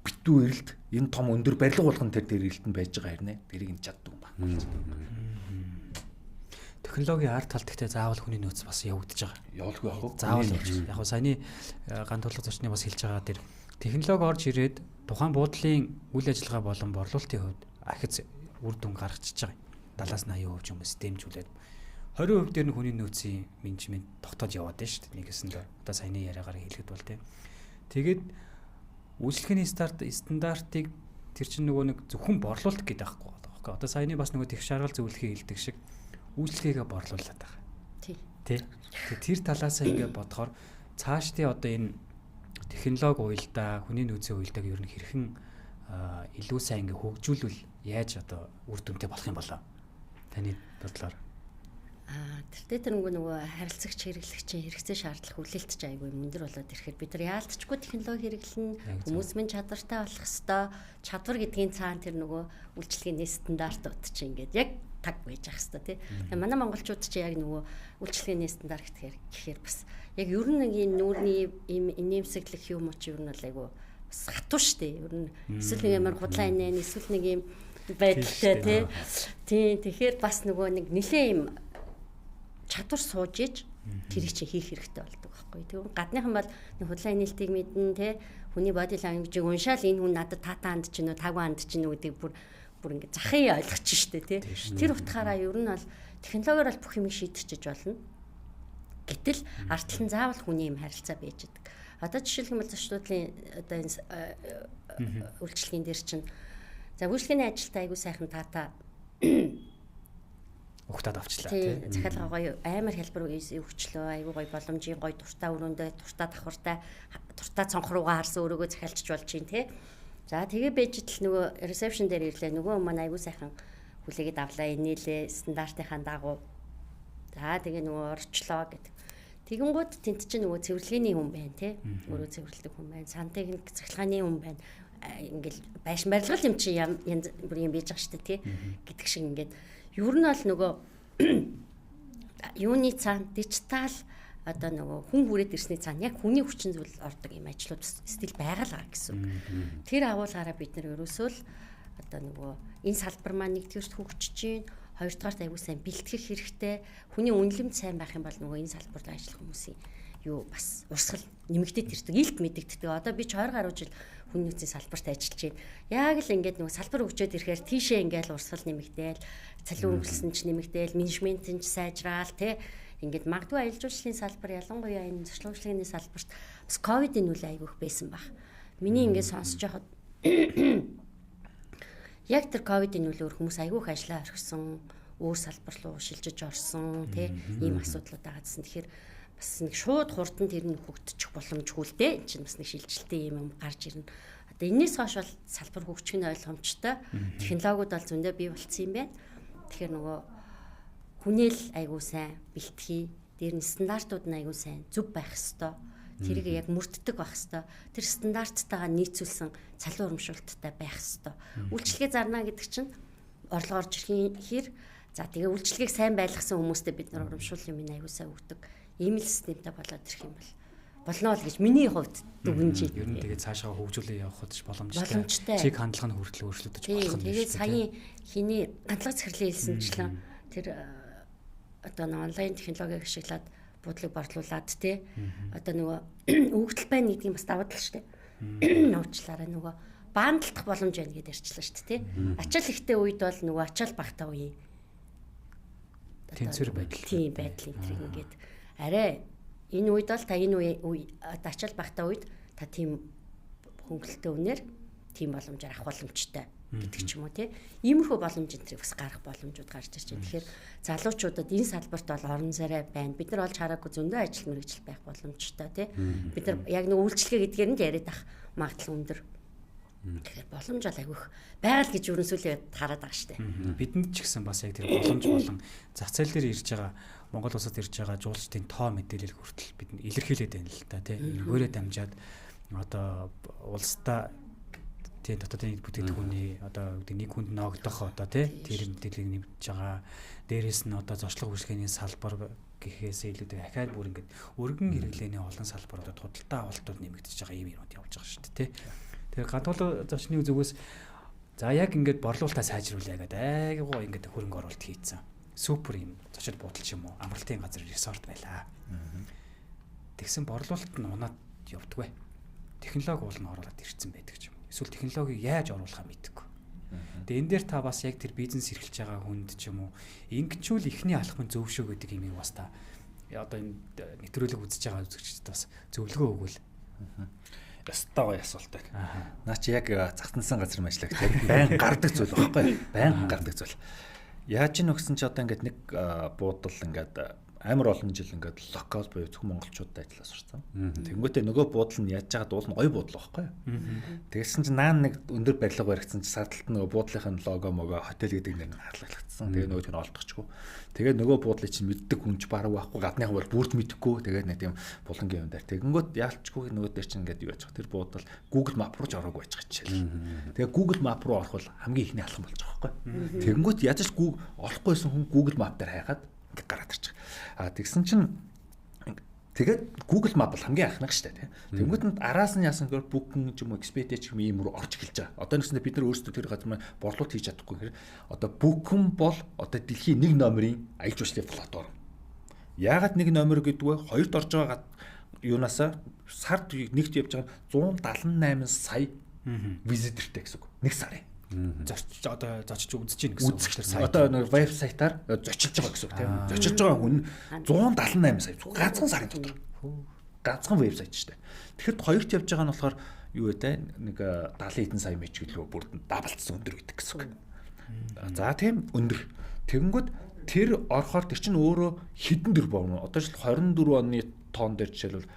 битүү эрэлт энэ том өндөр барилга болгон тэр эрэлт нь байж байгаа хэрнээ тэрийг нь чаддаг юм байна. Технологийн ард талд гэхдээ заавал хүний нөөц бас явагдаж байгаа. Явуулгүй яг уу. Заавал яг уу саяны ган тулга зочны бас хэлж байгаа тэр технологи орж ирээд тухайн буудлын үйл ажиллагаа болон борлуулалтын хувьд ахиц үр дүн гаргачихж байгаа. 70-аас 80% юм системжүүлээд 20% дээр нь хүний нөөцийн менежмент тогтоож яваад байна шүү дээ. Нэгэсэндээ одоо саяны яриагаар хэлэхэд бол тийм. Тэгээд үйлчлэгээний стандартыг тэр чинь нөгөө нэг зөвхөн борлуулалт гэдэг байхгүй байгаа. Одоо саяны бас нөгөө тех шаргал зөвлөхийг хэлдэг шиг үйлчлэгээгээ борлуулад байгаа. Тий. Тэ. Тэр талаасаа ингээд бодохоор цаашдын одоо энэ технологи уялдаа, хүний нөөцийн уялдааг ер нь хэрхэн илүү сайн ингээд хөгжүүлвэл яаж одоо үр дүнтэй болох юм болоо? Таны бодлоор. Тэр нөгөө харилцагч хэрэглэгчийн хэрэгцээ шаардлага хүлээлт ч айгүй өндөр болоод ирэхээр бид нар яалтчгүй технологи хэрэглэн хүмүүс минь чадвартай болох хэвээр чадвар гэдгийн цаана тэр нөгөө үйлчлэгээний стандартууд чинь ингээд яг таг байж ах хэвээр тий. Манай монголчууд чи яг нөгөө үйлчлэгээний стандарт гэхээр бас яг ер нь нэг юм нүүрний юм инээмсэглэх юм уу чи ер нь бол айгүй бас хатуу штэ. Ер нь эсвэл нэг ямар худлаа инээн эсвэл нэг юм байдалтай тий. Тийм тэгэхээр бас нөгөө нэг нэлээ юм чадвар сууж иж тэрийг чи хийх хэрэгтэй болдог байхгүй. Тэгвэл гадныхан бол нэг худлаа инээлтийг мэднэ те хүний body language-ийг уншаал энэ хүн надад таатай ханд ч гинөө таагүй ханд ч гинөө гэдгийг бүр ингэ захын ойлгочих штэ те. Тэр утгаараа ер нь бол технологиор бол бүх юм шийдчихэж болно. Гэтэл ард тал нь заавал хүний юм харилцаа байж идэг. Одоо жишээлх юм бол зочдлын одоо энэ үйлчлэгийн дээр чинь за үйлчлэгээний ажилтаа айгүй сайхан таатай ухтаад авчлаа тий. Захиалга гоё амар хэлбэр өгчлөө. Айгүй гоё боломжийн гоё дуртай өрөөндөө дуртай давхартай дуртай цонх руугаа харсан өрөөгөө захиалчих болж чинь тий. За тэгээ байж итл нөгөө ресепшн дээр ирлээ. Нөгөө хүн маань айгүй сайхан хүлээгээд авлаа. Инээлээ стандартынхаа дагуу. За тэгээ нөгөө орчлоо гэдэг. Тэгэнгүүт тэнд чинь нөгөө цэвэрлэгээний хүн байна тий. Өөрөө цэвэрлэдэг хүн байна. Сантехник цахилгааны хүн байна. Ингээл байшин барилгал юм чи янз бүр юм байж байгаа шүү дээ тий. Гэдэг шиг ингээд ер нь бол нөгөө юуны цаана дижитал одоо нөгөө хүн хүрээд ирсний цаана яг хүний хүчин зүйл ордог юм ажлууд стил байгаа л гэсэн үг. Тэр агуулгаараа бид нар ерөөсөө л одоо нөгөө энэ салбар маань нэгдүгээрт хөгжиж чинь, хоёрдугаарт аягүй сайн бэлтгэх хэрэгтэй. Хүний үнэлэмж сайн байх юм бол нөгөө энэ салбарт ажиллах хүмүүсийн юу бас урсгал нэмэгдээд ирдэг, илт мэдэгддэг. Одоо би ч 20 гаруй жил хүн нөөцийн салбарт ажиллаж байна. Яг л ингээд нөгөө салбар хөгжөөд ирэхээр тийшээ ингээд урсгал нэмэгдээл, цалин өнгөлсөн ч нэмэгдээл, менежмент нь ч сайжраал тий. Ингээд магадгүй аялал жуулчлалын салбар ялангуяа энэ зочлон үйлчилгээний салбарт бас ковидын нөлөө айгүйх байсан баг. Миний ингээд сонсож байхад яг тэр ковидын нөлөөр хүмүүс айгүйх ажиллаа орхисон, өөр салбар руу шилжиж орсон тий ийм асуудлууд байгаадсэн. Тэгэхээр бас нэг шууд хурдан тэр нь хөгжчих боломжгүй л дээ. Энд чинь бас нэг шилжилттэй юм гарч ирнэ. Одоо энэс хойш бол салбар хөгжих нь ойлгомжтой. Технологиуд бол зөндөө бий болцсон юм байна. Тэгэхээр нөгөө хүнээл айгуу сайн бэлтгэе. Дээр нь стандартууд нь айгуу сайн зөв байх ёстой. Тэрийг яг мөрддөг байх ёстой. Тэр стандарттайгаа нийцүүлсэн цалин урамшуулттай байх ёстой. Үйлчилгээ зарна гэдэг чинь орлого орж ирэхин хэр за тэгээ үйлчлэгийг сайн байлгасан хүмүүстэй бид нар урамшууллын минь аягүй сайн өгдөг. Ийм л системтэй болоод ирэх юм бол болно л гэж миний хувьд дүгнэж байна. Ер нь тэгээ цаашаа хөгжүүлээ явахад ч боломжтой. Чиг хандлага нь хүртэл өөрчлөгдөж болох юм. Тэгээд саяын хиний хандлага захирлын хэлсэнчлэн тэр одоо онлайн технологиг ашиглаад буудлыг борлуулад те одоо нөгөө өгөгдөл байна гэдгийг бас давуу тал шүү дээ. Уучлаарай нөгөө баандалтах боломж байна гэдээ ярьчлаа шүү дээ те. Ачаал ихтэй үед бол нөгөө ачаал багтаа үеийн тэнцвэр байдал. Тийм байдлын тэрийг ингээд арай энэ үед бол та энэ үе ачаал багтаа үед та тийм хөнгөлөлтөө үнээр тийм боломжоор авах боломжтой гэдэг ч юм уу тий. Иймэрхүү боломж энэ тэрийг бас гарах боломжууд гарч ирж байна. Тэгэхээр залуучуудад энэ салбарт бол орон зайраа байна. Бид нар олж хараагүй зөндөө ажил мэргэжил байх боломжтой тий. Бид нар яг нэг үйлчлэгээ гэдгээр нь яриад ах магадлал өндөр. Тэгэхээр боломж бол айгүйх байгаль гэж өрнөсүүлээ хараад байгаа штэ. Бидэнд ч гэсэн бас яг тэр боломж болон зах зээл дээр ирж байгаа Монгол улсад ирж байгаа жуулчдын тоо мэдээлэл хүртэл бид илэрхийлээд байна л да тий. Өргөөрөө дамжаад одоо улсдаа тий дотоодын бүтээгдэхүүний одоо гэдэг нэг хүнд ноогдох одоо тий тэр мэдээллийг нэмж байгаа. Дээрээс нь одоо зочлох үйлчлэгээний салбар гэхээс илүү дахиад бүр ингээд өргөн хэрэглээний олон салбаруудад худалдаа авалтууд нэмэгдэж байгаа ийм юмуд явж байгаа шүү дээ тий. Тэгэхээр гадуул зочны зүгээс за яг ингээд борлуулалтаа сайжруулъя гэдэг айгуу ингээд хөрөнгө оруулалт хийцэн. Супер юм зочид буудал ч юм уу амралтын газар ресорт байлаа. Тэгсэн борлуулалт нь унаад явдаггүй. Технологи уул нь оруулаад ирсэн байдаг ч юм. Эсвэл технологиг яаж оруулахаа мэдэхгүй. Тэгээ энэ дээр та бас яг тэр бизнес эрхэлж байгаа хүнд ч юм уу ингэчүүл эхний алхам нь зөв шүү гэдэг юм бас та одоо энэ нэвтрүүлэг үзэж байгаа үзэгчдэд бас зөвлөгөө өгвөл. Ёстой гоё асуулт байна. Наа чи яг загтансан газар ажиллах тийм байн гардаг зүйл байхгүй юу? Байн гардаг зүйл. Яаж ч нөхсөн чи одоо ингээд нэг буудал ингээд амар олон жил ингээд локал буюу зөвхөн монголчуудад ажиллаа сурцсан. Тэнгүүтээ нөгөө буудал нь яаж байгаа дуул нь гоё буудал байхгүй юу? Тэгсэн чинь наа нэг өндөр барилга баригдсан чи сардалт нөгөө буудлынхын лого могоо хотел гэдэг нэр нь харлагдсан. Тэгээ нөгөөх нь олдохгүй. Тэгээ нөгөө буудлыг чинь мэддэг хүн ч бараг байхгүй, гадныхан бол бүрд мэдэхгүй. Тэгээ нэг тийм булангийн юм дээр. Тэгэнгүүт яалчгүй нөгөө дээр чинь ингээд юу яж байгаа. Тэр буудал Google Map руу ч ороогүй байж байгаа жишээл. Тэгээ Google Map руу орох бол хамгийн ихний алхам болж байгаа байхгүй юу? Тэгэнгүүт яаж ч Google олохгүйсэн хүн Google Map дээр хайгаад ингээд гараад ирчих. А тэгсэн чинь тэгээд Google Map бол хамгийн анхных шүү дээ тий. Тэнгүүт нь араас нь яасан гэхээр Booking ч юм уу Expedia ч юм ийм рүү орж эхэлж байгаа. Одоо нэгсэндээ бид нар өөрсдөө тэр газар маань борлуулалт хийж чадахгүй гэхээр одоо Booking бол одоо дэлхийн нэг номерын аялал жуулчлалын платформ. Яагаад нэг номер гэдэг вэ? Хоёрт орж байгаа юунаасаа сард нэгт явж байгаа 178 сая визитертэй гэсэн үг. Нэг сарын. Зочж одоо зочж үзэж гин гэсэн үг. Одоо нэг вебсайтаар зочилж байгаа гэсэн үг тийм. Зочилж байгаа хүн 178 сая ганцхан сарын дотор. Ганцхан вебсайт шүү дээ. Тэгэхэд хоёрт явж байгаа нь болохоор юу вэ те нэг 70 хэдэн сая мэж гэлөө бүр даблцсан өндөр гэдэг гэсэн үг. За тийм өндөр. Тэгэнгүүт тэр орохоор тэр чинь өөрөө хэдэн төр бом. Одоо жишээл 24 оны тоон дээр жишээлбэл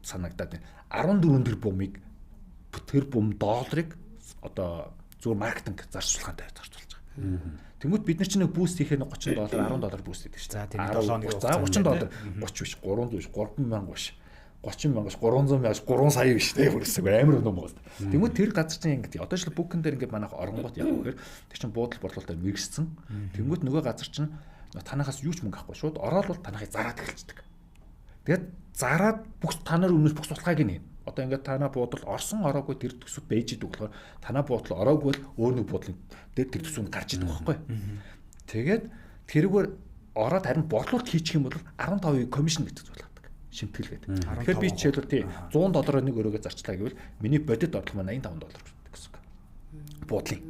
санагдаад байна. 14 төр бумыг тэр бум долларыг одоо зүгээр маркетинг зарцуулахад зарцуулж байгаа. Тэнгүүт бид нар чинь нэг буст хийхээр $30 $10 буст хийдэг шүү. За тийм 7 нэг за $30 30 биш 300 биш 3000 биш 30 мянга биш 300 мянга биш 3 сая биш тийм бүрсэг амар өнөө байгаа. Тэнгүүт тэр газар чинь ингээд одоо жишээл Booking дээр ингээд манайх оронгууд яг үхээр тэр чинь буудал борлуулалтаар мэрэгссэн. Тэнгүүт нөгөө газар чинь танахаас юу ч мөнгө авахгүй шууд ороод бол танахыг зараад эхэлчихдэг. Тэгээд зараад бүх та нар өмнөөс бүх судалгааг нь. Одоо ингээд танаа буудал орсон ороогүй тэр төсөв бэж идэг болохоор танаа буудал ороогүй бол өөр нэг буудлын дээр тэр төсөв нь гарч идэг байхгүй. Тэгээд тэрүүгээр ороод харин борлуулалт хийчих юм бол 15% комисшн гэдэг зүйл авдаг. Шимтгэл гэдэг. Тэгэхээр би жишээлбэл тий $100 нэг өрөөгөө зарчлаа гэвэл миний бодит орлого маань $85 гэсэн үг. Буудлын.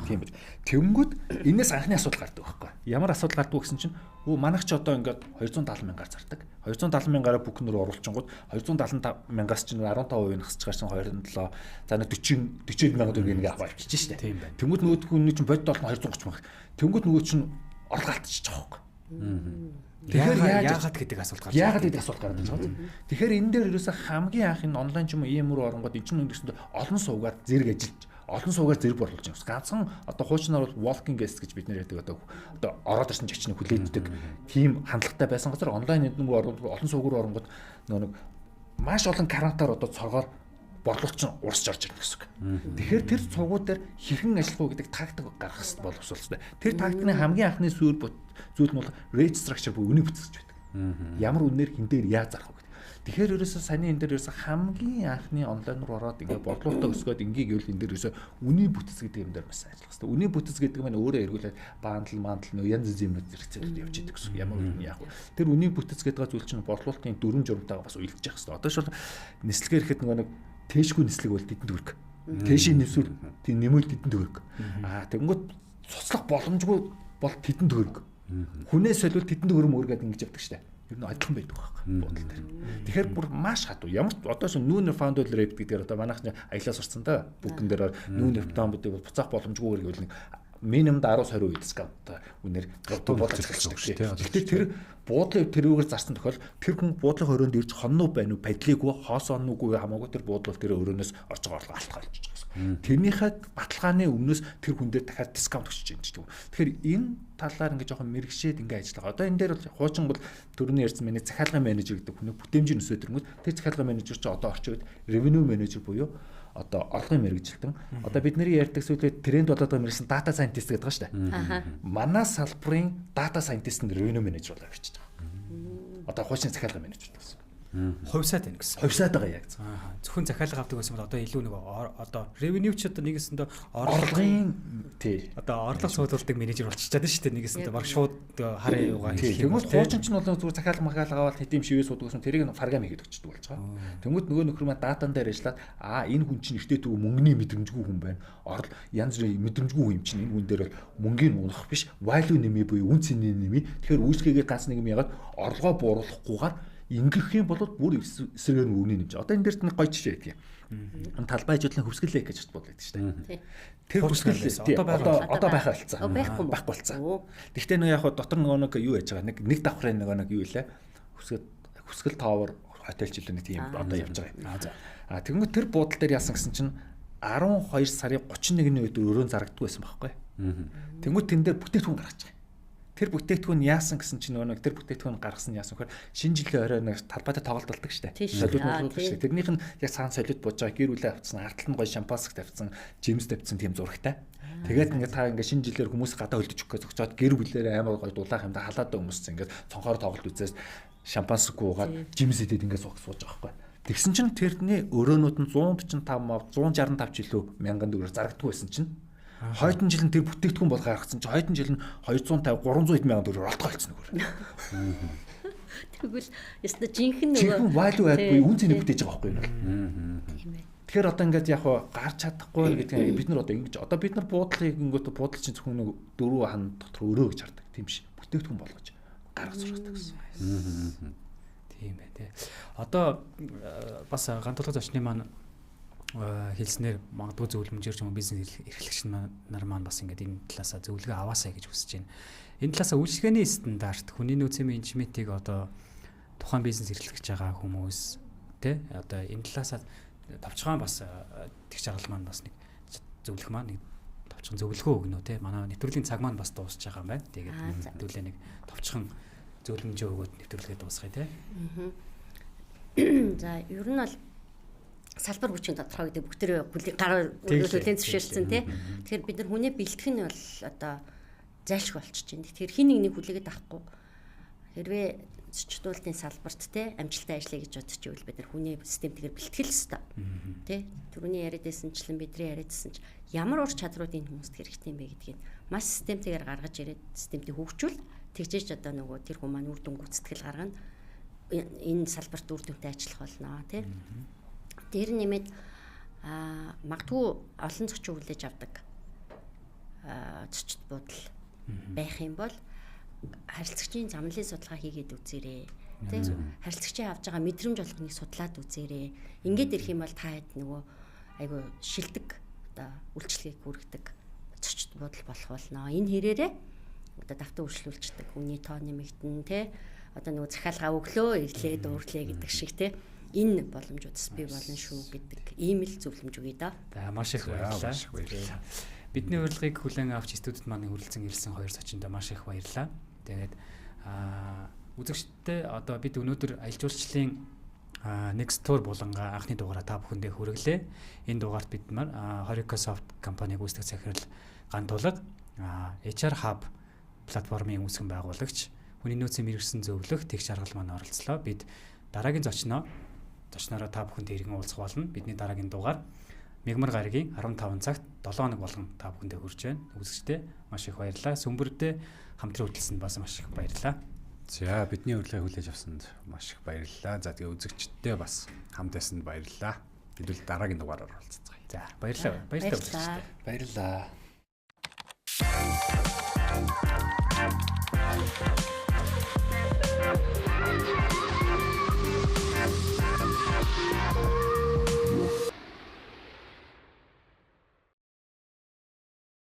Тийм биз. Тэнгүүд энэс анхны асуудал гардаг байхгүй. Ямар асуудал гардаг гэсэн чинь өө манайх ч одоо ингээд 270 мянгаар зардаг. 270 мянгаараа бүх нөр оруулчингууд 275 мянгаас чинь 15% нь хасч гарсан 27 за нэг 40 40 мянга төгрөг нэг авах авчиж штэ. Тэнгүүд нөгөөдх нь чинь бодит орлого 230 мянга. Тэнгүүд нөгөө чинь орлого алдчихж байгаа байхгүй. Тэгэхээр яагаад гэдэг асуулт гарч яагаад гэдэг асуулт гараад байгаа юм. Тэгэхээр энэ дээр ерөөсөө хамгийн анх энэ онлайн ч юм уу ийм рүү оронгод энэ чинь үндсэндээ олон суугаар зэрэг ажиллаж олон суугаар зэрэг борлуулж байгаа юм. Ганцхан одоо хуучнаар бол walking guest гэж бид нэр ярьдаг одоо ороод ирсэн чачныг хүлээддэг тийм хандлагатай байсан газар онлайн эднүг олон суугаар оронгод нөгөө нэг маш олон карантаар одоо цоргоор борлуулалт чинь урсж орж ирнэ гэсэн үг. Тэгэхээр тэр цугууд дээр хэрхэн ажиллах уу гэдэг тактик гаргах хэрэгтэй боловсруулах хэрэгтэй. Тэр тактикны хамгийн анхны сүүр зүйл нь бол rate structure буюу үнийн бүтэц гэж байдаг. Ямар үнээр хэн дээр яаж зарах вэ гэдэг. Тэгэхээр ерөөсөө саяны энэ дээр ерөөсөө хамгийн анхны онлайн руу ороод ингээ борлуулалтаа өсгөөд ингээ гэвэл энэ дээр ерөөсөө үнийн бүтэц гэдэг юм дээр бас ажиллах хэрэгтэй. Үнийн бүтэц гэдэг нь өөрөө эргүүлээд бандл мандл нөө янз янзын юмнууд зэрэгцээд явж идэг гэсэн. Ямар үн яах вэ? Тэр үнийн бүтэц гэдэг зүйл чинь борлуулалтын дүрм журмтайгаа бас уялдж явах хэрэгтэй. Одоо шул нислэгээр ихэд нөгөө нэг тээшгүй нислэг бол тэдэнд төгрөг. Тээшийн нэмсүүл тийм нэмэл тэдэнд төгрөг. Аа тэгэнгүүт цуцлах боломжгүй бол тэдэнд төгрөг. Хүнээс солиул тэдэнд төгрөг мөргээд ингэж явдаг штэ. Ер нь адилхан байдаг байхгүй буудал дээр. Тэгэхээр бүр маш хатуу. Ямар ч одоо шин нүүнер founded rate гэдгээр одоо манайх аялаа сурцсан да. Бүгдэн дээр нүүнер founded бол буцаах боломжгүй гэвэл нэг минимум 10-20% дискаунт үнээр буудлын захиалчдаг. Гэхдээ тэр буудлын тэрүүгээр зарсан тохиол тэр хүн буудлын хорионд ирж хонноо байна уу, падлийгүй, хоосон онноогүй хамаагүй тэр буудлын тэр өрөөнөөс орж байгаа орлого алтгаа болчихж байгаа гэсэн. Тэрнийхээ баталгааны өмнөөс тэр хүн дээр дахиад дискаунт өгч чинь гэдэг. Тэгэхээр энэ талаар ингээ жоохон мэрэгшээд ингээ ажиллага. Одоо энэ дээр бол хуучин бол түрүүний ярьсан миний захиалгын менежер гэдэг хүний бүтээмжийн өсөөд ирэнгүүт тэр захиалгын менежер чи одоо орчин үед revenue manager буюу одоо орлогын мэргэжилтэн. Одоо бидний ярьдаг зүйлээ тренд болоод байгаа мэргэсэн data scientist гэдэг байгаа шүү дээ. Манай салбарын data scientist нь revenue manager болоо авчиж байгаа. Одоо хуучин захиалгын менежер гэсэн. Хувьсаад байна гэсэн. Хувьсаад байгаа яг. Зөвхөн захиалга авдаг байсан бол одоо илүү нэг одоо revenue ч одоо нэгэсэндээ орлогын тий. Одоо орлого суудулдаг менежер болчихчаад шүү дээ. Нэгэсэндээ баг шууд хараа юугаа хийх юм. Тэнгүүт хуучин ч нь бол зүгээр захиалга махиалга аваад хэдийн шивээ суудаг гэсэн тэрийг фаргам хийгээд өчтдөг болж байгаа. Тэнгүүт нөгөө нөхөр маань датан дээр ажиллаад энэ хүн чинь эртээ төв мөнгөний мэдрэмжгүй хүн байна. Орол янз бүрийн мэдрэмжгүй хүн юм чинь энэ хүн дээр бол мөнгийг унах биш value нэмээ буюу үн цэний нэмээ. Тэгэхээр үүсгээгээ ганц нэг юм ягаад орлогоо бууруулахгүйгээр ингэх юм бол бүр эсрэгээр нь үнэ нэмж. Одоо энэ дээр нэг гоё жишээ байдаг юм. Талбай ажлын хөвсгөл лейк гэж боддог шүү дээ. Тэр хөвсгөл одоо байхаа болцсон. Байхгүй болцсон. Гэхдээ нэг яг дотор нөгөө нэг юу яаж байгаа нэг давхрын нөгөө нэг юу лээ. Хөвсгөл товер хотел ч илүү нэг тийм одоо явж байгаа юм. А тэгмээ тэр буудал дээр яасан гэсэн чинь 12 сарын 31-ний өдөр өрөөн зарагддаг байсан байхгүй. Тэнгүүт тэн дээр бүтээгдэхүүн гаргаж байгаа. Тэр бүтээгдэхүүн яасан гэсэн чинь нөгөө нэг тэр бүтээгдэхүүн гаргасан яасан гэхээр шинэ жилийн орой нэг талбайтай тоглолт болдог штэ. Солиуд болдог штэ. Тэрнийх нь яг цаана солиуд бууж байгаа гэр бүлээ авцсан, ард талд нь гоё шампанских тавьсан, жимс тавьсан тийм зурагтай. Тэгээд ингээд та ингээд шинэ жилээр хүмүүс гадаа хөлдөж өгөх гэж зогсоод гэр бүлээрээ амар гоё дулаах юм да халаатай хүмүүс ингээд цонхоор тоглолт үзээс шампанских уугаад жимс идэд ингээд сууж байгаа байхгүй. Тэгсэн чинь тэрний өрөөнүүд нь 145 мав 165 ч илүү мянган төгрөгөөр зарагддаг байсан чинь Хойтон жил нь тэр бүтээгдэхүүн бол гаргацсан чинь хойтон жил нь 250 300 хэд мянган төгрөгөөр олдгоо болсон нөгөө. Тэгвэл ёстой жинхэнэ нөгөө жинхэнэ value add буюу үн цэнийг бүтээж байгаа байхгүй юу? Тийм ээ. Тэгэхээр одоо ингээд яг гарч чадахгүй гэдэг нь бид нар одоо ингэж одоо бид нар буудлыг ингэнгүүт буудлын чинь зөвхөн нэг дөрвөн хан дотор өрөө гэж хардаг. Тийм биш. Бүтээгдэхүүн болгож гаргаж сурах гэсэн. Тийм бай тээ. Одоо бас гантуулга зочны маань хэлснээр магадгүй зөвлөмжөөр ч юм уу бизнес эрхлэгч нар маань бас ингээд энэ талаасаа зөвлөгөө аваасай гэж хүсэж байна. Энэ талаасаа үйлчлэгээний стандарт, хүний нөөцийн менежментийг одоо тухайн бизнес эрхлэж байгаа хүмүүс тэ одоо энэ талаасаа товчхон бас тэгш жаргал маань бас нэг зөвлөх маань нэг товчхон зөвлөгөө өгнө тэ. Манай нэвтрүүлгийн цаг маань бас дуусч байгаа юм байна. Тэгээд хэдүүлээ нэг товчхон зөвлөмжөө өгөөд нэвтрүүлгээ дуусгая тэ. За ер нь бол салбар хүчин тодорхой гэдэг бүгдээрээ гар хүлээн зөвшөөрсөн тий. Тэгэхээр бид нар хүнээ бэлтгэх нь бол одоо зайлшгүй болчихж байна. Тэгэхээр хин нэг нэг хүлээгээд авахгүй. Хэрвээ зочдуулалтын салбарт тий амжилттай ажиллая гэж бодож ивэл бид нар хүнээ системтэйгээр бэлтгэл ёстой. Тий. Түрүүний яриад байсанчлан бидний яриад байсан ч ямар ур чадрууд энэ хүмүүст хэрэгтэй юм бэ гэдгийг маш системтэйгээр гаргаж ирээд системтэй хөгжүүл тэгжээж одоо нөгөө тэр хүн маань үр дүн гүйцэтгэл гаргана. Энэ салбарт үр дүнтэй ажиллах болно тий. Дээр нэмээд магадгүй олон зочин хүлээж авдаг зочид буудал байх юм бол харилцагчийн замналын судалгаа хийгээд үзээрэй. Тэ харилцагчийн авж байгаа мэдрэмж болгоныг судлаад үзээрэй. Ингээд ирэх юм бол та хэд нөгөө айгу шилдэг одоо үйлчлэгийг хүргэдэг зочид буудал болох болно. Энэ хэрээрээ одоо давтан үйлчлүүлждэг хүний тоо нэмэгдэн тэ одоо нөгөө захиалга өглөө ирлээ дуурлээ гэдэг шиг тэ энэ боломжуудас бий болно шүү гэдэг ийм л зөвлөмж өгье да. За маш их баярлалаа. Бидний урилгыг хүлээн авч студид маань хүрэлцэн ирсэн хоёр зочиндоо маш их баярлалаа. Тэгээд үзэгчдээ одоо бид өнөөдөр аялал жуулчлалын Nextdoor буланга анхны дугаараа та бүхэндээ хүргэлээ. Энэ дугаарт бид нар Horicosoft компаниг үүсгэх захирал Гантуулга, HR Hub платформын үүсгэн байгуулагч, хүний нөөцийн мэргэжсэн зөвлөх Тэгш Жаргал маань оролцлоо. Бид дараагийн зочноороо та бүхэнд иргэн уулзах болно. Бидний дараагийн дугаар Мягмар гарагийн 15 цагт 7 хоног болгон та бүхэндээ хүрч байна. Үзэгчдээ маш их баярлалаа. Сүмбэрдээ хамтран хөтөлсөнд бас маш их баярлалаа. За, бидний урилгыг хүлээж авсанд маш их баярлалаа. За, тэгээ үзэгчдээ бас хамт байсанд баярлалаа. Хэдүүл дараагийн дугаараар уулзцгаая. За, баярлалаа. Баярлалаа үзэгчдээ. Баярлалаа.